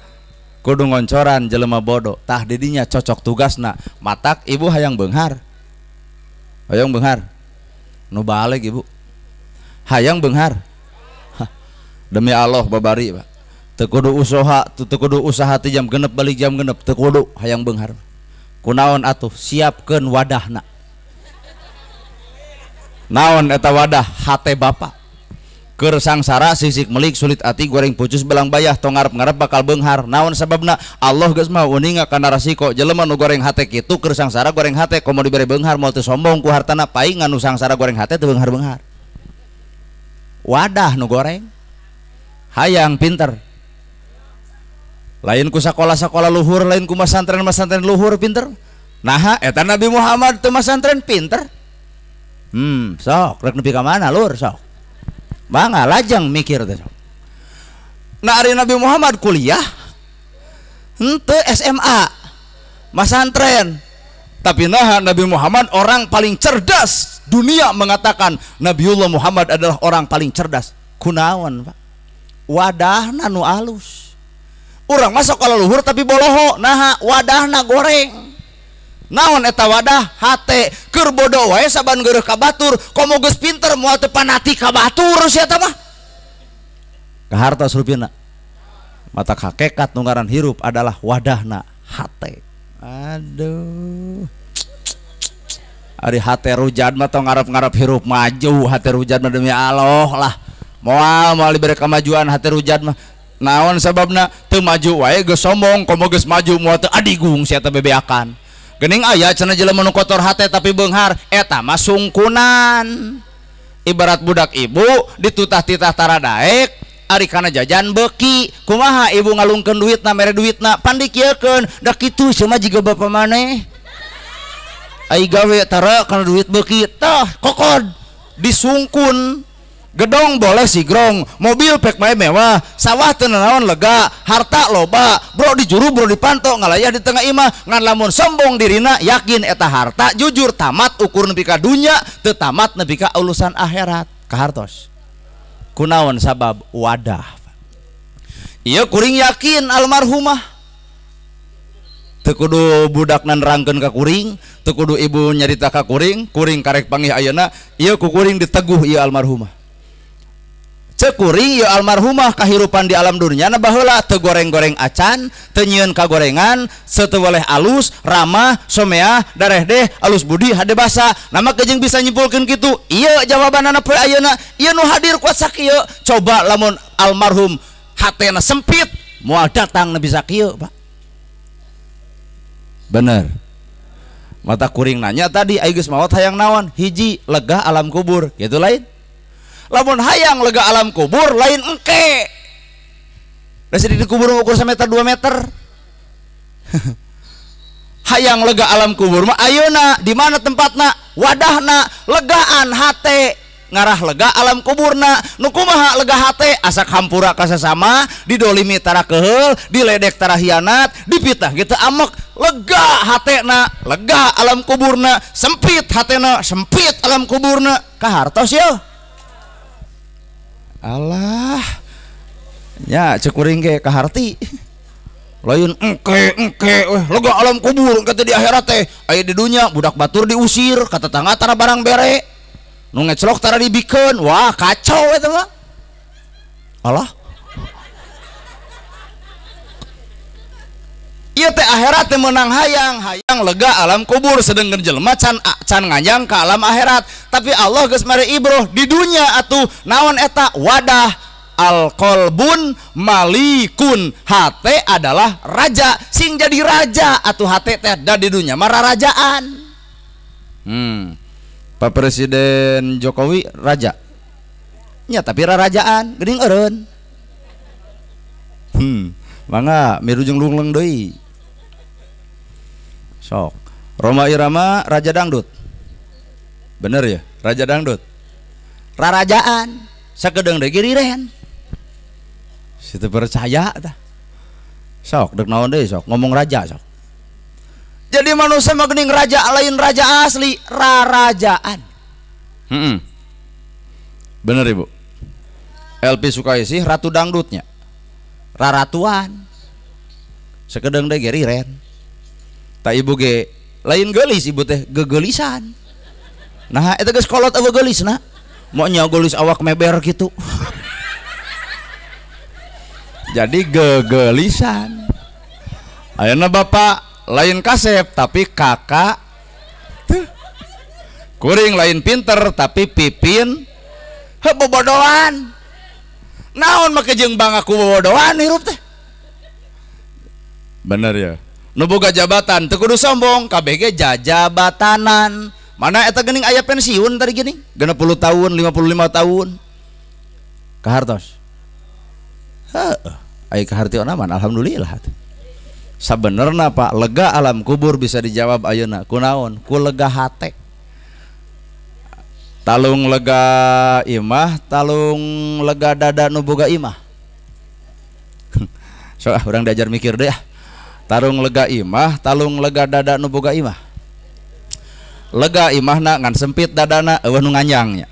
A: kudu ngoncoran jelema bodoh. Tah didinya cocok tugasna. Matak ibu hayang beunghar. Hayang beunghar. Nu balik ibu. Hayang beunghar. Demi Allah babari Pak. Teu kudu usaha, teu kudu usaha ti jam genep balik jam genep, teu kudu hayang beunghar. Kunaon atuh siapkeun wadahna. Naon eta wadah? Hate bapak. Keur sangsara sisik melik sulit ati goreng pucus belang bayah tong ngarep-ngarep bakal beunghar. Naon sababna? Allah geus mah uninga kana rasiko. Jelema nu goreng hate kitu keur sangsara goreng hate komo dibere beunghar moal teu sombong ku hartana, paingan nu sangsara goreng hate teu beunghar-beunghar. Wadah nu goreng hayang pinter. Lain ku sakola-sakola luhur, lain ku masantren-masantren luhur pinter. Naha eta Nabi Muhammad teu masantren pinter. Sok rek nepi ka mana lur sok. Mangga lajang mikir teh sok. Nah ari Nabi Muhammad kuliah henteu SMA masantren. Tapi naha Nabi Muhammad orang paling cerdas. Dunia mengatakan Nabiullah Muhammad adalah orang paling cerdas. Kunaon Pak? Wadahna nu alus. Urang masuk kalau luhur tapi boloho, naha wadahna goreng. Naon eta wadah? Hate. Keur bodoh wae saban geureuh ka batur, komo geus pinter moal teu panati ka batur sia eta mah. Kahartos rupina. Matak hakikat nu ngaran hirup adalah wadahna hate. Aduh. Ari hate rujad mah tong ngarep-ngarep hirup maju, hate rujad mah demi Allah lah. Moal moal dibere kamajuan hate rujad mah. Naon sababna? Teu maju wae geus sombong, komo geus maju moal teu adigung sia teh bebeakan. Geuning aya cenah jelema nu kotor hate tapi beunghar, eta mah sungkunan. Ibarat budak ibu ditutah-titah taradaek, ari kana jajan beuki. Kumaha ibu ngalungkeun duitna, mere duitna, pan dikieukeun, da kitu sia mah jiga bapa maneh. Ai gawe tara kana duit beuki, tah kokod disungkun. Gedong boleh sigrong, mobil pek mae mewah, sawah teu nanaon lega, harta loba, bro di juru bro di panto, ngalayah di tengah imah, ngan lamun sombong dirina yakin eta harta jujur tamat ukur nepi ka dunya, teu tamat nepi ka urusan akhirat. Kahartos. Kunaon sabab wadah. Ieu kuring yakin almarhumah. Teu kudu budakna nerangkeun ka kuring, teu kudu ibu nyarita ka kuring, kuring karek panggih ayeuna, ieu ku kuring diteguh ieu almarhumah. Cek kuring ieu almarhumah kahirupan di alam dunia na baheula teu goreng-goreng acan, teu nyieun kagorengan, teu weleh alus, ramah, someah, darehdeh, alus budi, hade basa. Nama kejeung bisa nyimpulkeun kitu. Ieu jawabanana poe ayeuna, ieu nu hadir kuat sakieu. Coba lamun almarhum hatena sempit, moal datang nepi sakieu, Pak. Bener. Mata kuring nanya tadi, ai geus maot hayang naon? Hiji, lega alam kubur, gitu lain. Lamun hayang lega alam kubur lain engke. Da di kubur ukur sameter 2 meter. Hayang lega alam kubur mah ayeuna di mana tempatna? Wadahna legaan hate ngarah lega alam kuburna. Nu kumaha lega hate? Asak hampura ka sasama, didolimi tara keheul, diledek tara hianat, dipitah gitu amek. Lega hatena, lega alam kuburna, sempit hatena, sempit alam kuburna. Kahartos yeuh. Alah, ya cek kuring ge kaharti. Lain engke engke weh lega alam kubur engke teh di akhirat teh. Aya di dunya budak batur diusir, ka tetangga tara barang bere. Nu ngeclok tara dibikeun. Wah, kacau eta mah. Alah. Ieu teh akhirat teh meunang hayang, hayang lega alam kubur sedengkeun jelema can can nganyang ka alam akhirat. Tapi Allah geus mere ibroh di dunya atuh naon eta wadah alqolbun malikun. Hate adalah raja, sing jadi raja atuh hate teh da di dunya mah rarajaan. Pak Presiden Jokowi raja. Nya tapi rarajaan geuning eureun. Mangga miru jeung lungleng deui. Sok Roma Irama raja dangdut. Bener ya, raja dangdut. Rarajaan sakedeung deui giriren. Situ percaya tah. Sok deuk naon deui sok ngomong raja sok. Jadi manusia mah geuning raja lain raja asli, rarajaan. Bener Ibu. LP Sukaisih ratu dangdutnya. Raratuan. Sakedeung deui giriren. Ta ibu ge lain geulis ibu teh gegelisan. Nah eta geus kolot eueuh geulisna. Moal nya geulis awak meber gitu. Jadi gegelisan. Ayeuna bapak lain kasep tapi kakak tuh. Kuring lain pinter tapi pipin heuh bobodoan. Naon make jeung bangga ku bobodoan hirup teh. Bener ya. Nu boga jabatan teu kudu sombong, kabeh ge jajabatanan. Mana eta geuning aya pensiun tadi geuning 60 tahun, 55 tahun. Kahartos. Heeh, aya kahartiona mah alhamdulillah. Sabenerna Pak, lega alam kubur bisa dijawab ayeuna. Kunaon? Ku lega hate. Talung lega imah, talung lega dada nu boga imah. So ah urang diajar mikir deh ah. Tarung lega imah, talung lega dada nu boga imah. Lega imahna ngan sempit dadana eueuh nu nganjangnya.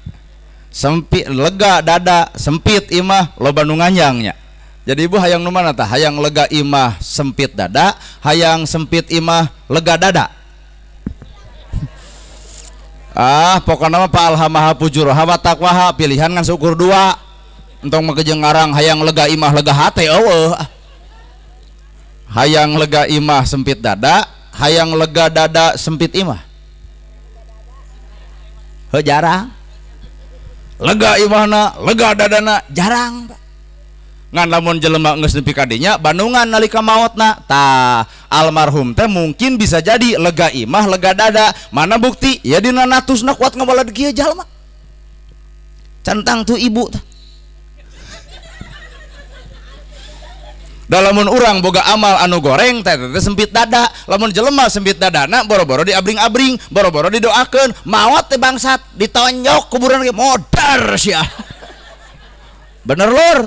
A: Sempit lega dada, sempit imah loba nu nganjangnya. Jadi ibu hayang nu mana tah? Hayang lega imah sempit dada, hayang sempit imah lega dada. Ah, pokokna mah Pak alhamaha pujuraha wa taqwaha, pilihan ngan seukur dua. Entong mah jeung ngarang hayang lega imah lega hate eueuh. Hayang lega imah sempit dada, hayang lega dada sempit imah. Heuh jarang. Lega imahna, lega dadana jarang, Pak. Ngan lamun jelema geus nepi ka dinya bandungan nalika maotna. Tah, almarhum teh mungkin bisa jadi lega imah, lega dada. Mana bukti? Ya dina natusna kuat ngabalad kieu jalma. Centang tuh ibu tah. Lamun urang boga amal anu goreng teh teh sempit dada, lamun jelema sempit dadana boro-boro diabring-abring, boro-boro didoakeun, maot teh bangsat, ditonjok kuburan ge modar sia. Bener lur?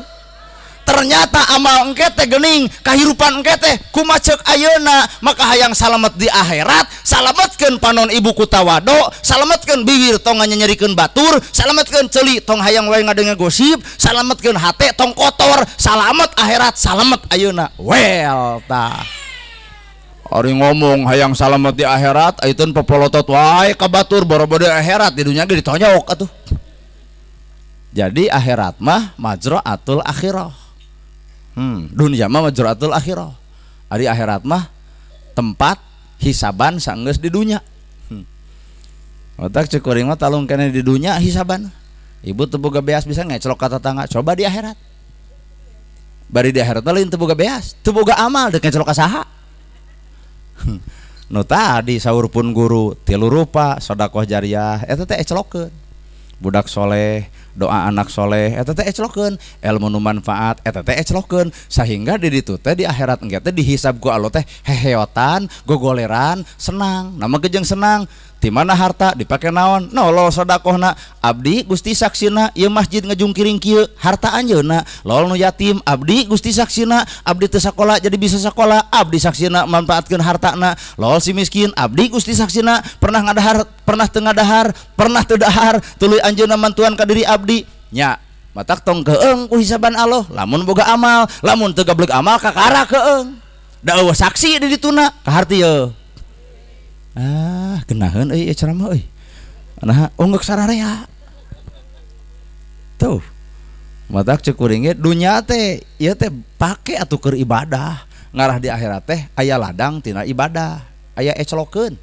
A: Ternyata amal engke teh geuning, kahirupan engke teh kumaha ceuk ayeuna, maka hayang salamet di akhirat, salametkeun panon ibu ku tawado, salametkeun bibir tong nganyerikeun batur, salametkeun ceuli tong hayang wae ngadenge gosip, salametkeun hate tong kotor, salamet akhirat, salamet ayeuna. Well tah. Ari ngomong hayang salamet di akhirat, ayeuna popolotot wae ka batur boro-boro di akhirat, di dunya ge ditonyok atuh. Jadi akhirat mah majra'atul akhirah. Dunia mah majra'atul akhirah. Ari akhirat mah tempat hisaban sanggeus di dunya. Otak ceuk kuring mah talung keneh di dunya hisaban. Ibu teu boga beas bisa ngecelok ka tetangga, coba di akhirat. Bari di akhirat lain teu boga beas, teu boga amal deuk ngecelok ka saha. Nu tadi saur pun guru tilu rupa sedekah jariah eta teh eclokeun. Budak soleh, doa anak soleh eta teh eclokeun, ilmu nu manfaat eta teh eclokeun, sehingga di ditu teh di akhirat engke teh dihisab ku Allah teh heheotan, gogoleran, senang. Nama gejeng senang, ti mana harta dipake naon? Nolol sedekahna, abdi Gusti saksina ieu masjid ngejungkiring kieu, harta anjeunna. Lol nu yatim, abdi Gusti saksina, abdi teu sakola jadi bisa sakola, abdi saksina manfaatkeun hartana. Lol si miskin, abdi Gusti saksina pernah ngadahar, pernah teu ngadahar, pernah teu dahar, tuluy anjeunna mantuan ka diri abdi. Nya, matak tong keeng ku hisaban Allah, lamun boga amal, lamun teu gableg amal kakara keeng. Da eueuh saksi di dituna, kaharti yeuh. Ah, genaheun euy ceramah euy. Nah, unggek sararea. Tuh. Matak ceuk kuring ge dunya teh ieu teh pake atuh keur ibadah. Ngarah di akhirat teh aya ladang tina ibadah, aya eclokeun.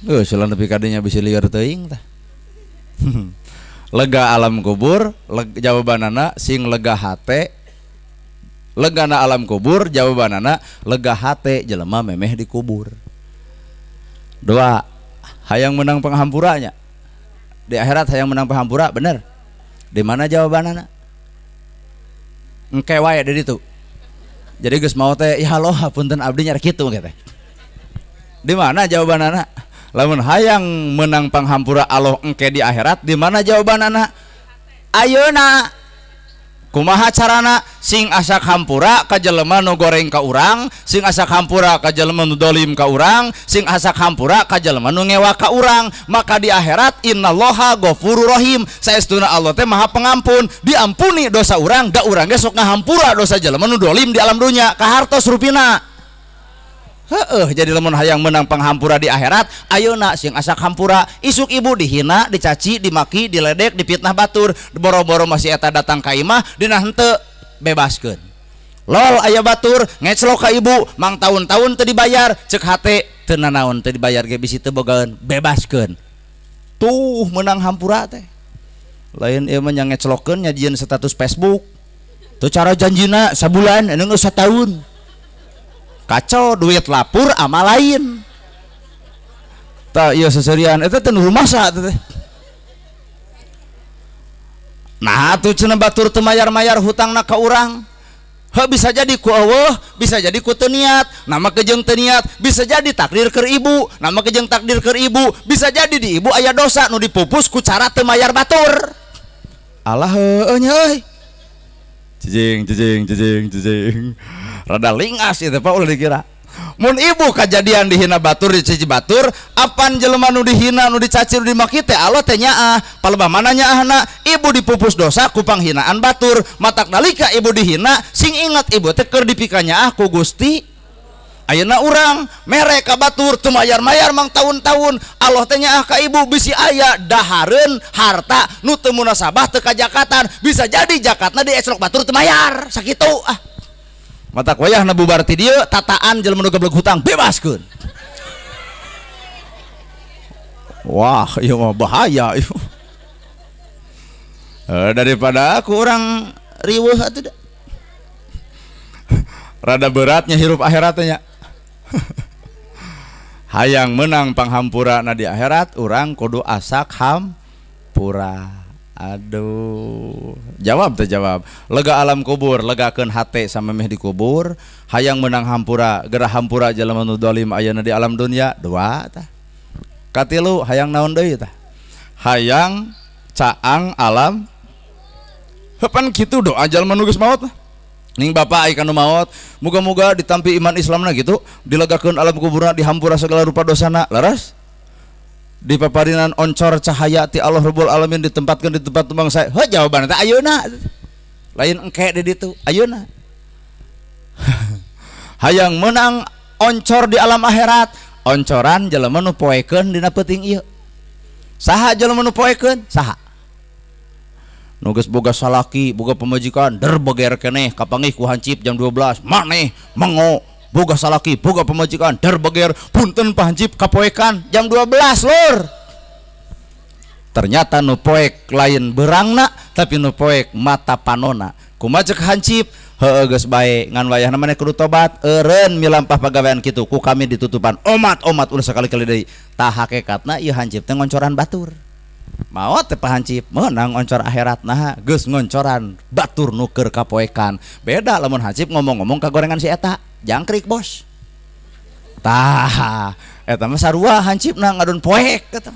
A: Heuh, nepi ka dinya bisi lieur teuing tah. Lega alam kubur, jawabanana sing lega hate. Legana alam kubur, jawabanana lega hate jelema memeh dikubur. Dua, hayang menang penghampuranya di akhirat, hayang menang penghampura, bener. Di mana jawabanana? Engke wae di ditu. Jadi geus mau teh ya Allah punten abdi nyari kitu teh. Di mana jawabanana? Lamun hayang menang penghampura Allah engke di akhirat, di mana jawabanana? Ayeuna. Kumaha carana? Sing asak hampura ka jelema nu goreng ka urang, sing asak hampura ka jelema nu dolim ka urang, sing asak hampura ka jelema nu ngewa ka urang. Maka di akhirat innallaha ghafurur rahim, saestuna Allah teh maha pengampun, diampuni dosa urang, da urang ge sok ngahampura dosa jelema nu dolim di alam dunya, kahartos rupina. Heeh, jadi lamun hayang menang panghampura di akhirat, ayeuna sing asak hampura. Isuk ibu dihina, dicaci, dimaki, diledek, dipitnah batur, boro-boro masih eta datang ka imah, dina henteu bebaskeun. Lol aya batur ngeclok ka ibu, mang tahun-tahun teu dibayar, ceuk hate teu nanaon teu dibayar ge bisi teu bogaeun, bebaskeun. Tuh menang hampura teh. Lain ieu mah nya ngeclokeun nyajieun status Facebook. Tuh cara janjina sabulan, anu geus sataun. Kacau duit lapur ama lain. Tah ieu seserian eta teh nu rumasa teh. Nah atuh cenah batur teu mayar-mayar hutangna ka urang. Heuh, bisa jadi ku eueuh, bisa jadi ku teu niat, nama kejeng teu niat, bisa jadi takdir keur ibu, nama kejeng takdir keur ibu, bisa jadi di ibu aya dosa nu dipupus ku cara teu mayar batur. Alah heueuh nya euy. Cicing cicing cicing cicing. Rada lingas itu Pak ulah dikira. Mun ibu kajadian dihina batur, dicaci batur, apan jelema nu dihina, nu dicaci, nu dimaki teh Allah teh nyaah. Palebah mana nyaahna? Ibu dipupus dosa ku panghinaan batur. Matak nalika ibu dihina, sing ingat ibu teh keur dipika nyaah ku Gusti. Ayeuna urang mere ka batur teu mayar-mayar mang taun-taun, Allah teh nyaah ka ibu bisi aya dahareun harta nu teu munasabah teu kajakatan, bisa jadi jakatna dieclok batur teu mayar sakitu ah. Matak wayahna bubar ti dieu tataan jelema nu gebleg hutang bebaskeun. Wah, ieu mah bahaya ieu. Daripada aku urang riweuh atuh da. Rada beratnya hirup akhiratnya. Hayang menang panghampura na di akhirat, urang kudu asak hampura. Aduh, jawab teh jawab. Lega alam kubur, legakeun hate samemeh dikubur. Hayang menang hampura, gerah hampura jelema nu dolim ayeuna di alam dunia. Dua tah. Katilu hayang naon deui tah? Hayang caang alam Hepan kitu doa jalma nu geus maot. Ning bapak ai kanu maot, muga-muga ditampi iman Islamna gitu, dilegakeun alam kuburna, dihampura segala rupa dosana. Laras? Dipaparinan oncor cahaya ti Allah Rabbul Alamin, ditempatkan di tempat tumbang saya. Heuh jawabanna teh ayeuna. Lain engke di ditu, ayeuna. Hayang menang oncor di alam akhirat, oncoran jelema nu poekeun dina peuting ieu. Saha jelema nu poekeun? Saha? Nu geus boga salaki, boga pamajikan, der beger keneh kapanggih ku hancip jam 12, maneh mengo boga salaki, boga pamajikan, der beger punten Pak Hancip kapoekan jam 12 lur. Ternyata nu poek lain berangna tapi nu poek mata panona. Kumaha cek hancip? Heueuh geus bae ngan wayahna maneh kudu tobat, eureun milampah pagawean kitu ku kami ditutupan. Omat-omat ulah sakali-kali deui. Tah hakikatna ieu hancip teh ngoncoran batur. Maot teh Pak Hancip meunang oncor akhirat, nah geus ngoncoran batur nu keur kapoekan. Beda lamun hancip ngomong-ngomong ka gorengan si eta, jangkrik bos. Tah eta mah sarua hancipna ngadon poek eta.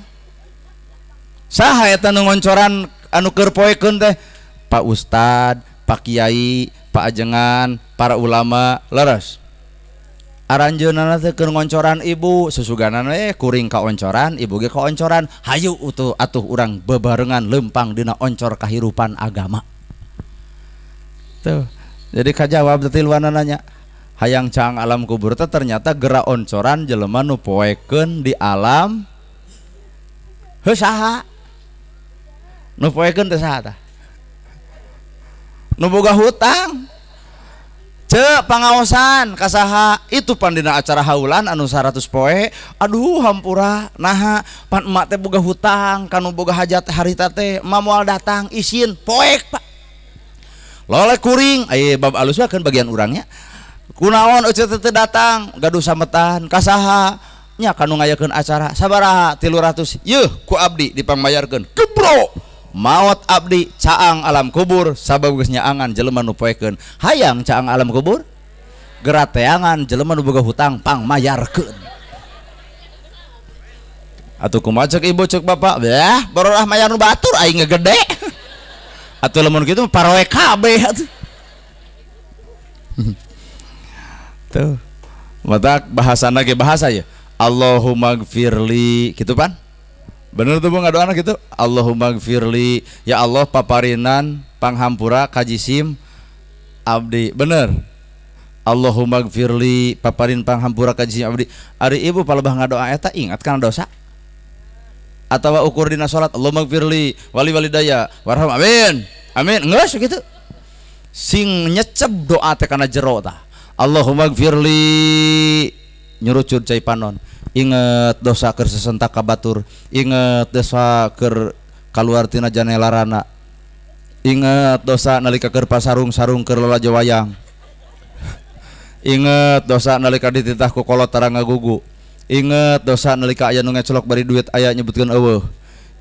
A: Saha eta nu ngoncoran anu keur poekeun teh? Pak Ustad, Pak Kiai, Pak Ajengan, para ulama, leres. Aranjeunana teh keur ngoncoran ibu, susuganana kuring ka oncoran, ibu ge ka oncoran. Hayu utuh atuh urang bebarengan lempang dina oncor kahirupan agama. Tuh. Jadi kajawab teh tiluanana nya. Hayang caang alam kubur teh ternyata gerak oncoran jelema nu poekeun di alam. Heuh saha? Nu poekeun teh saha tah? Nu boga hutang. Cek pangaosan kasaha itu pandina acara haulan anu 100 poe, aduh hampura naha pan emak teh boga hutang kanu boga hajat harita teh emak moal datang isin poek Pak. Lolek kuring aya bab alus kan bagian urangnya. Kunaon euceut teh datang gaduh sametan kasaha nya kanu ngayakeun acara sabaraha 300 yeuh ku abdi dipangmayarkeun gebro. Maot abdi caang alam kubur sabab geus nyaangan jelema nu poekeun. Hayang caang alam kubur gerateangan jelema nu boga hutang pangmayarkeun. Atuh kumaha cek ibu cek bapak, beh bororah mayar nu batur aing ngegede. Atuh lamun kitu paroe kabeh atuh. Tuh. Matak bahasana ge bahasa ya. Allahumma gfirli kitu pan? Bener tuh bu ngadoana gitu. Allahumma gfirli, ya Allah paparinan panghampura kajisim abdi. Bener. Allahumma gfirli paparin panghampura kajisim abdi. Ari ibu palebah ngadoa eta ingat kana dosa? Atawa ukur dina salat Allahumma gfirli wali walidaya warham amin. Amin. Geus kitu. Sing nyecep doa teh kana jero tah. Allahumma gfirli nyurucur cai panon. Inget dosa keur sesentak ka batur, inget dosa keur kaluar tina janelarana, inget dosa nalika keur pasarung-sarung keur lalajo wayang, inget dosa nalika dititah ku kolot tara ngagugu, inget dosa nalika aya nu ngecelok bari duit aya nyebutkeun eueuh,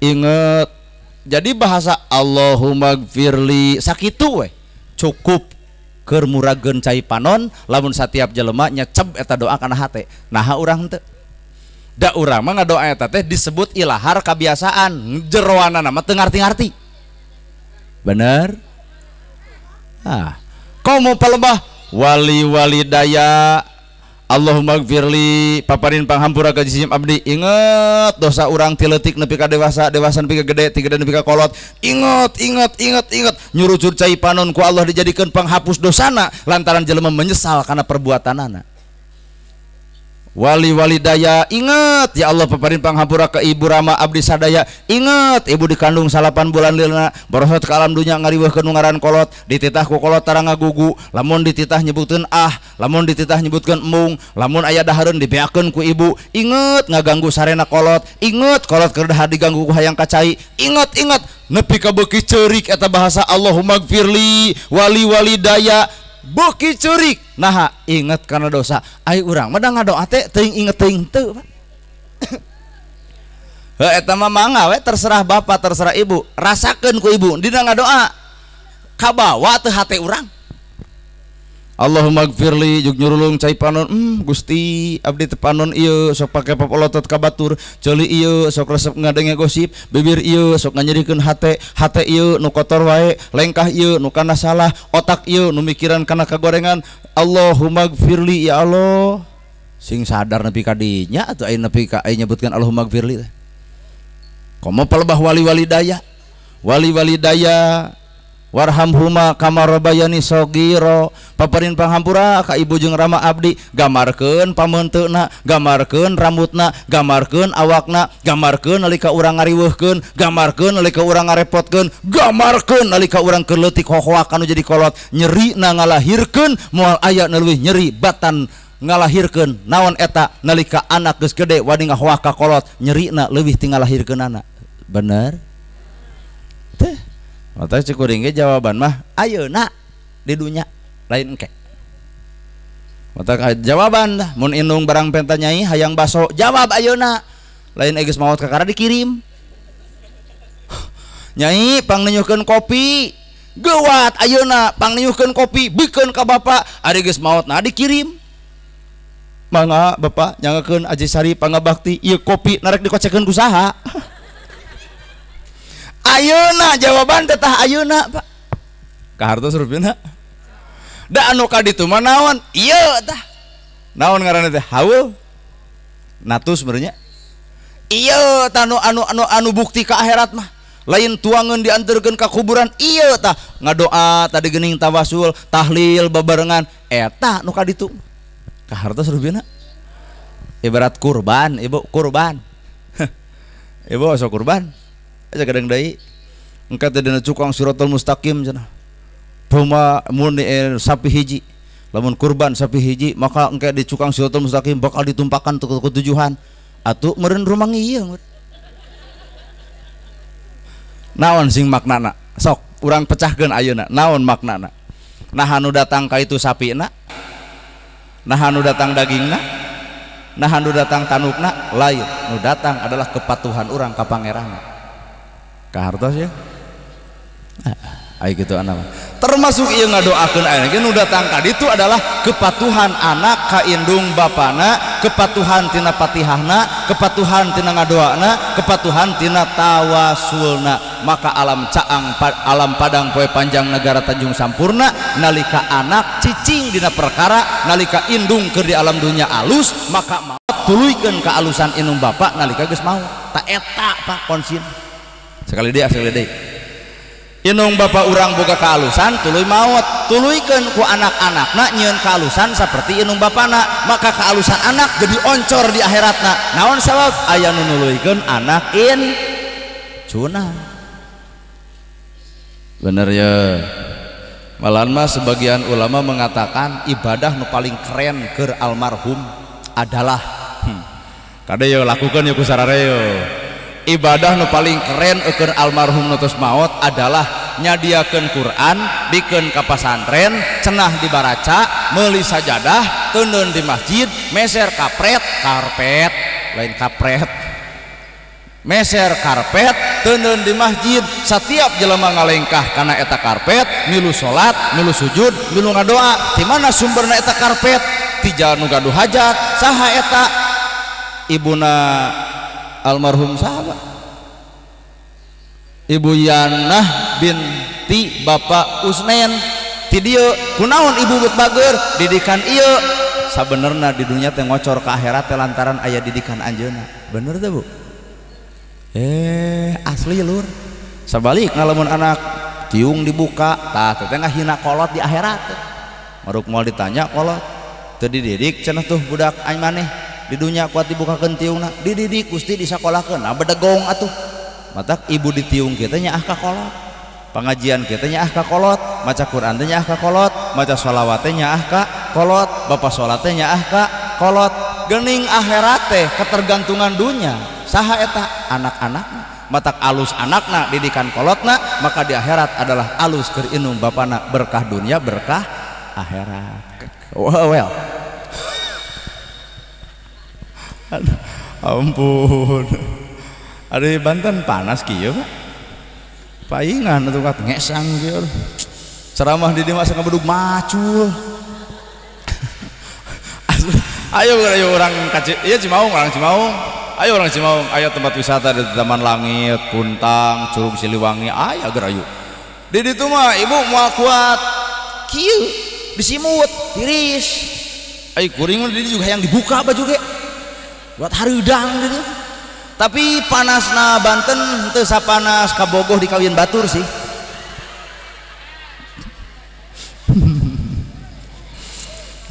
A: inget. Jadi bahasa Allahumma gfirli sakitu we cukup keur murageun cai panon lamun satiap jelema nyecep eta doa kana hate. Naha urang teu? Da urang mah ngadoa eta teh disebut ilahar kabiasaan, jeroanana mah teu ngarti-ngarti. Bener? Ah, komo palebah wali-wali daya Allahumma gfirli paparin panghampura ka jisim abdi. Inget dosa urang ti leutik nepi ka dewasa, dewasa nepi ka gede, ti gede nepi ka kolot. Inget, inget, inget, inget. Nyurucur cai panon ku Allah dijadikeun panghapus dosana lantaran jelema menyesal kana perbuatanana. Wali-wali daya inget ya Allah paparin panghampura ke ibu rama abdi sadaya. Inget ibu dikandung 8 bulan lilna borosot ke alam dunya ngariweuhkeun nu ngaran kolot, dititah ku kolot tara ngagugu, lamun dititah nyebutkeun ah, lamun dititah nyebutkeun embung, lamun aya dahareun dibeakeun ku ibu. Inget ngaganggu sarena kolot, inget kolot keur dahar diganggu ku hayang kacai. Inget inget nepi ka beuki ceurik eta bahasa Allahumma gfirli wali-wali daya beuki ceurik. Naha inget karena dosa. Ai urang mah da ngadoa teh teuing inget teuing teu Pak. Heuh eta mah mangga we terserah bapak terserah ibu. Rasakeun ku ibu dina ngadoa kabawa teu hate urang. Allahumma gfirli juk nyurulung cai panon Gusti abdi teu panon ieu sok pake papolotot ka batur ceuli ieu sok resep ngadenge gosip bibir ieu sok nganyerikeun hate hate ieu nu kotor wae lengkah ieu nu kana salah otak ieu nu mikiran kana kagorengan Allahumma gfirli ya Allah sing sadar nepi ka dinya atuh aya nepi ka aya nyebutkeun Allahumma gfirli teh komo palebah wali-wali daya wali-wali daya warhamhuma kama robayani sogiro paparin panghampura ka ibu jeung rama abdi gambarkeun pameunteuna gambarkeun rambutna gambarkeun awakna gambarkeun nalika urang ngariweuhkeun gambarkeun nalika urang ngarepotkeun gambarkeun nalika urang keur leutik hohoakan nu jadi kolot nyerina ngalahirkeun moal aya nu leuwih nyeri batan ngalahirkeun naon eta nalika anak geus gede wani ngahoak ka kolot nyerina leuwih ti ngalahirkeunana bener teh. Mata cekuring ge jawaban mah ayeuna di dunya lain engke. Mata jawaban dah mun indung barang penta nyai hayang baso jawab ayeuna lain geus maot kakara dikirim. Nyai pangninyuhkeun kopi geuwat ayeuna pangninyuhkeun kopi bikeun ka bapak ari geus maotna dikirim. Mangga bapak nyangakeun Aji Sari pangabakti ieu kopi narek dikocekeun ku saha. Ayeuna jawaban tetah ayeuna Pak kahartos rupina da anu ka ditu mah naon ieu tah naon ngaranna teh haul natus berenya ieu tah anu anu anu anu bukti ka akhirat mah lain tuangeun dianterkeun ka kuburan ieu tah ngadoa tadi geuning tawasul tahlil babarengan eta nu ka ditu kahartos rupina ibarat kurban ibu kurban ibu sok kurban aja kadang deui engka teh dina cukang siratal mustaqim cenah puma mun sapi hiji lamun kurban sapi hiji maka engke di cukang siratal mustaqim bakal ditumpakan ke tujuhan atuh meureun rumang ieu naon sing maknana sok urang pecahkeun ayeuna naon maknana nah anu datang ka itu sapina nah anu datang dagingna nah anu datang tanukna lain nu datang adalah kepatuhan urang ka pangeranna kahartos ya ayo gitu anak termasuk ieu ngadoakeun ayeuna ge nu datang ka ditu adalah kepatuhan anak ka indung bapana kepatuhan tina patihahna kepatuhan tina ngadoana kepatuhan tina tawasulna maka alam caang alam padang poe panjang negara Tanjung Sampurna nalika anak cicing dina perkara nalika indung keur di alam dunya alus maka maot tuluykeun ka alusan indung bapak nalika geus maot ta eta Pak konsin sekali deui sekali deui indung bapak urang boga kaalusan tuluy maot tuluykeun ku anak-anakna nyieun kaalusan seperti indung bapana maka kaalusan anak jadi oncor di akhiratna naon sabab aya nu nuluykeun anak in cuna bener ya malahan mah sebagian ulama mengatakan ibadah nu paling keren keur almarhum adalah kade yo lakukan yo ku sarare yo ibadah nu paling keren eukeun almarhum nu tos maot adalah nyadiakeun Quran bikeun ka pasantren cenah dibaraca meuli sajadah teundeun di masjid meser kapret karpet lain kapret meser karpet teundeun di masjid setiap jelema ngalengkah kana eta karpet milu salat milu sujud milu ngadoa di mana sumberna eta karpet ti nu gaduh hajat saha eta ibuna almarhum sahabat Ibu Yanah binti Bapak Usnen ti dieu kunaon ibu bet bager didikan ieu sabenerna di dunya teh ngocor ka akhirat teh lantaran aya didikan anjeunna bener teh Bu asli lur sabalik ngalamun anak tiung dibuka tah teh ngahina kolot di akhirat maruk moal ditanya kolot teu dididik cenah tuh budak aing maneh di dunia kuat dibukakeun tiungna dididik Gusti disakolahkeun nah bedegong atuh matak ibu ditiung kita nyaah ka kolot pengajian kita nyaah ka kolot maca Quran teh nyaah ka kolot maca sholawat teh nyaah ka kolot bapak sholat teh nyaah ka kolot geuning akhirat teh ketergantungan dunya saha eta anak-anakna matak alus anakna didikan kolotna maka di akhirat adalah alus keur indung bapana berkah dunia berkah akhirat well aduh, ampun ada di Banten panas kieu Pak paingan atuh ngesang kieu ceramah di dieu masa ngabedug macul. Ayo ayo orang kaci, iya Cimaung, orang Cimaung. Ayo orang Cimaung, ayo tempat wisata di Taman Langit, Puntang, Curug Siliwangi, ayo agar ayo. Di ditu mah ibu moal kuat kieu disimut, tiris. Ayo kuring mah di juga yang dibuka baju ge. Buat hareudang gitu. Tapi panasna Banten teu sapanas kabogoh di kawin batur sih.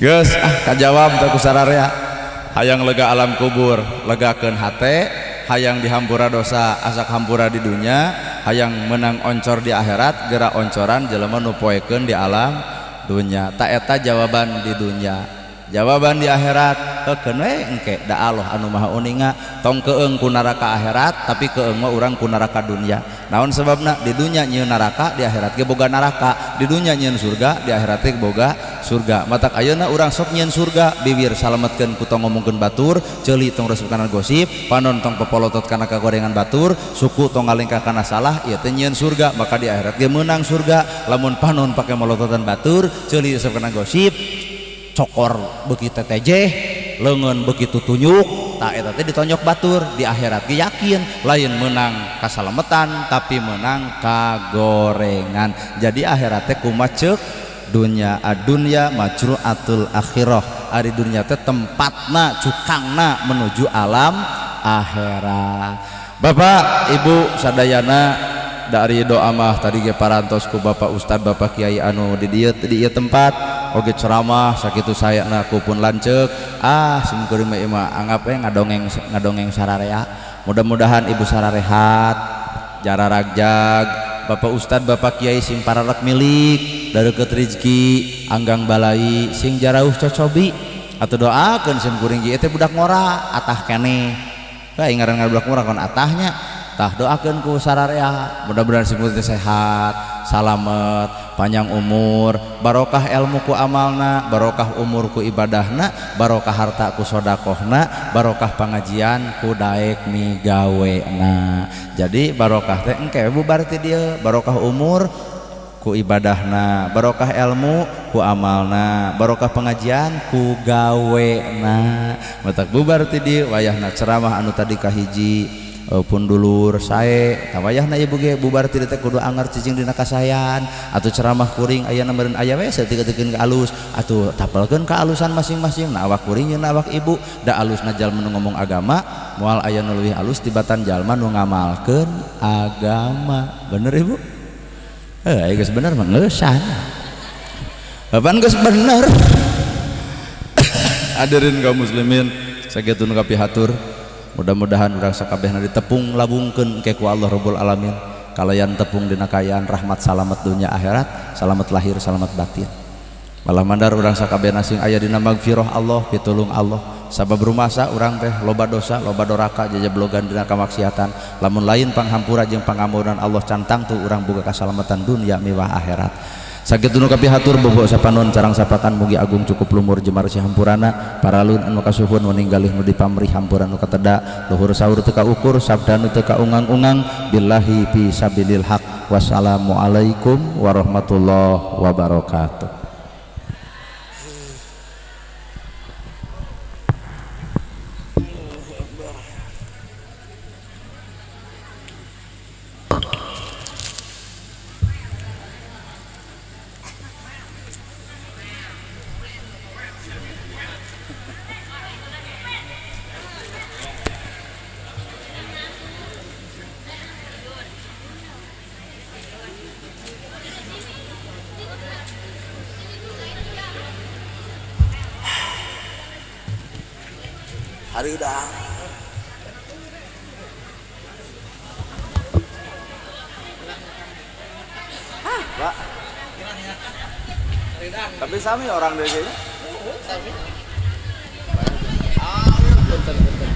A: Geus ah kajawab teh ku sararea. Hayang lega alam kubur, legakeun hate, hayang dihampura dosa, asak hampura di dunya, hayang menang oncor di akhirat, geura oncoran jelema nu poekeun di alam dunya. Ta eta jawaban di dunya. Jawaban di akhirat heukeun we engke da Allah anu maha uninga, tong keung ku neraka akhirat tapi keung mah urang ku neraka dunya. Naon sebabna? Di dunya nyieun neraka, di akhirat ge boga neraka. Di dunya nyieun surga, di akhirat ge boga surga. Matak ayeuna urang sok nyieun surga, bibir salametkeun ku tong ngomongkeun batur, ceuli tong resep kana gosip, panon tong pepolotot kana kagorengan batur, suku tong ngalengkah kana salah, ieu teh nyieun surga, maka di akhirat ge meunang surga. Lamun panon pake molototan batur, ceuli resep kana gosip, cokor beuki tetejeh, leungeun beuki tutunyuk, tak eta teh ditonyok batur, di akhirat ge yakin lain menang kasalametan tapi menang kagorengan. Jadi akhirat teh kumaha ceuk dunya, adunya majru'atul akhirah. Ari dunya teh tempatna cukangna menuju alam akhirat. Bapak Ibu sadayana dari doa mah tadi ge parantos ku Bapak Ustad, Bapak Kiai anu di dieu di ieu tempat oge ceramah sakitu sayana ku pun lanceuk. Ah sim kuring mah ieu mah anggap we ngadongeng ngadongeng sararea. Mudah-mudahan ibu sararehat, jararagjag, Bapak Ustad, Bapak Kiai sing pararek milik, dareukeut rezeki, anggang balai, sing jarauh cocobi. Atau doakeun sim kuring ge teh budak ngora atah keneh. Bae ngaran budak ngora kon atahnya. Tah doakeun ku sararea, mudah-mudahan sim kuring sehat, salamet, panjang umur, barokah ilmu ku amalna, barokah umur ku ibadahna, barokah harta ku sodakohna, barokah pengajian ku daek migawena. Jadi barokah teh engke bubar ti dieu, barokah umur ku ibadahna, barokah ilmu ku amalna, barokah pengajian ku gawena. Matak bubar ti dieu wayahna ceramah anu tadi kahiji pun dulur sae tawayahna ibu ge bubar ti teh kudu anger cicing dina kasayan atuh ceramah kuring aya meureun aya we saeutik-eutikeun ka alus atuh tapelkeun ka alusan masing-masing na awak kuring jeung awak ibu da alusna jalma nu ngomong agama moal aya nu leuwih alus tibatan jalma nu ngamalkeun agama. Bener ibu? Heuh geus bener mah ngeusan. Bapan geus bener. Hadirin kaum muslimin sakitu nu kapihatur. Mudah-mudahan urang sakabehna ditepung labungkeun ke ku Allah Rabbul Alamin kalayan tepung dina kaayaan rahmat salamet dunya akhirat, salamet lahir salamet batin. Malah mandar urang sakabehna sing aya dina magfirah Allah, pitulung Allah. Sabab rumasa urang teh loba dosa, loba doraka, jajablogan dina kamaksiatan. Lamun lain panghampura jeung pangampunan Allah can tangtu urang boga kasalamatan dunya miwah akhirat. Sakitu nu kapihatur bobo sapanon carang sapakan mugi agung cukup lumur jemar si hampurana paralun anu kasuhun meninggalih nu dipamrih hampura nu kateda luhur sahur teu kaukur sabda nu teu kaungang-ungang billahi fi sabilil haq. Wassalamualaikum warahmatullahi wabarakatuh.
B: Hareudang.
A: Hah, Pak. Tapi sami orang deh kayaknya.
B: Sami. Ah, bentar.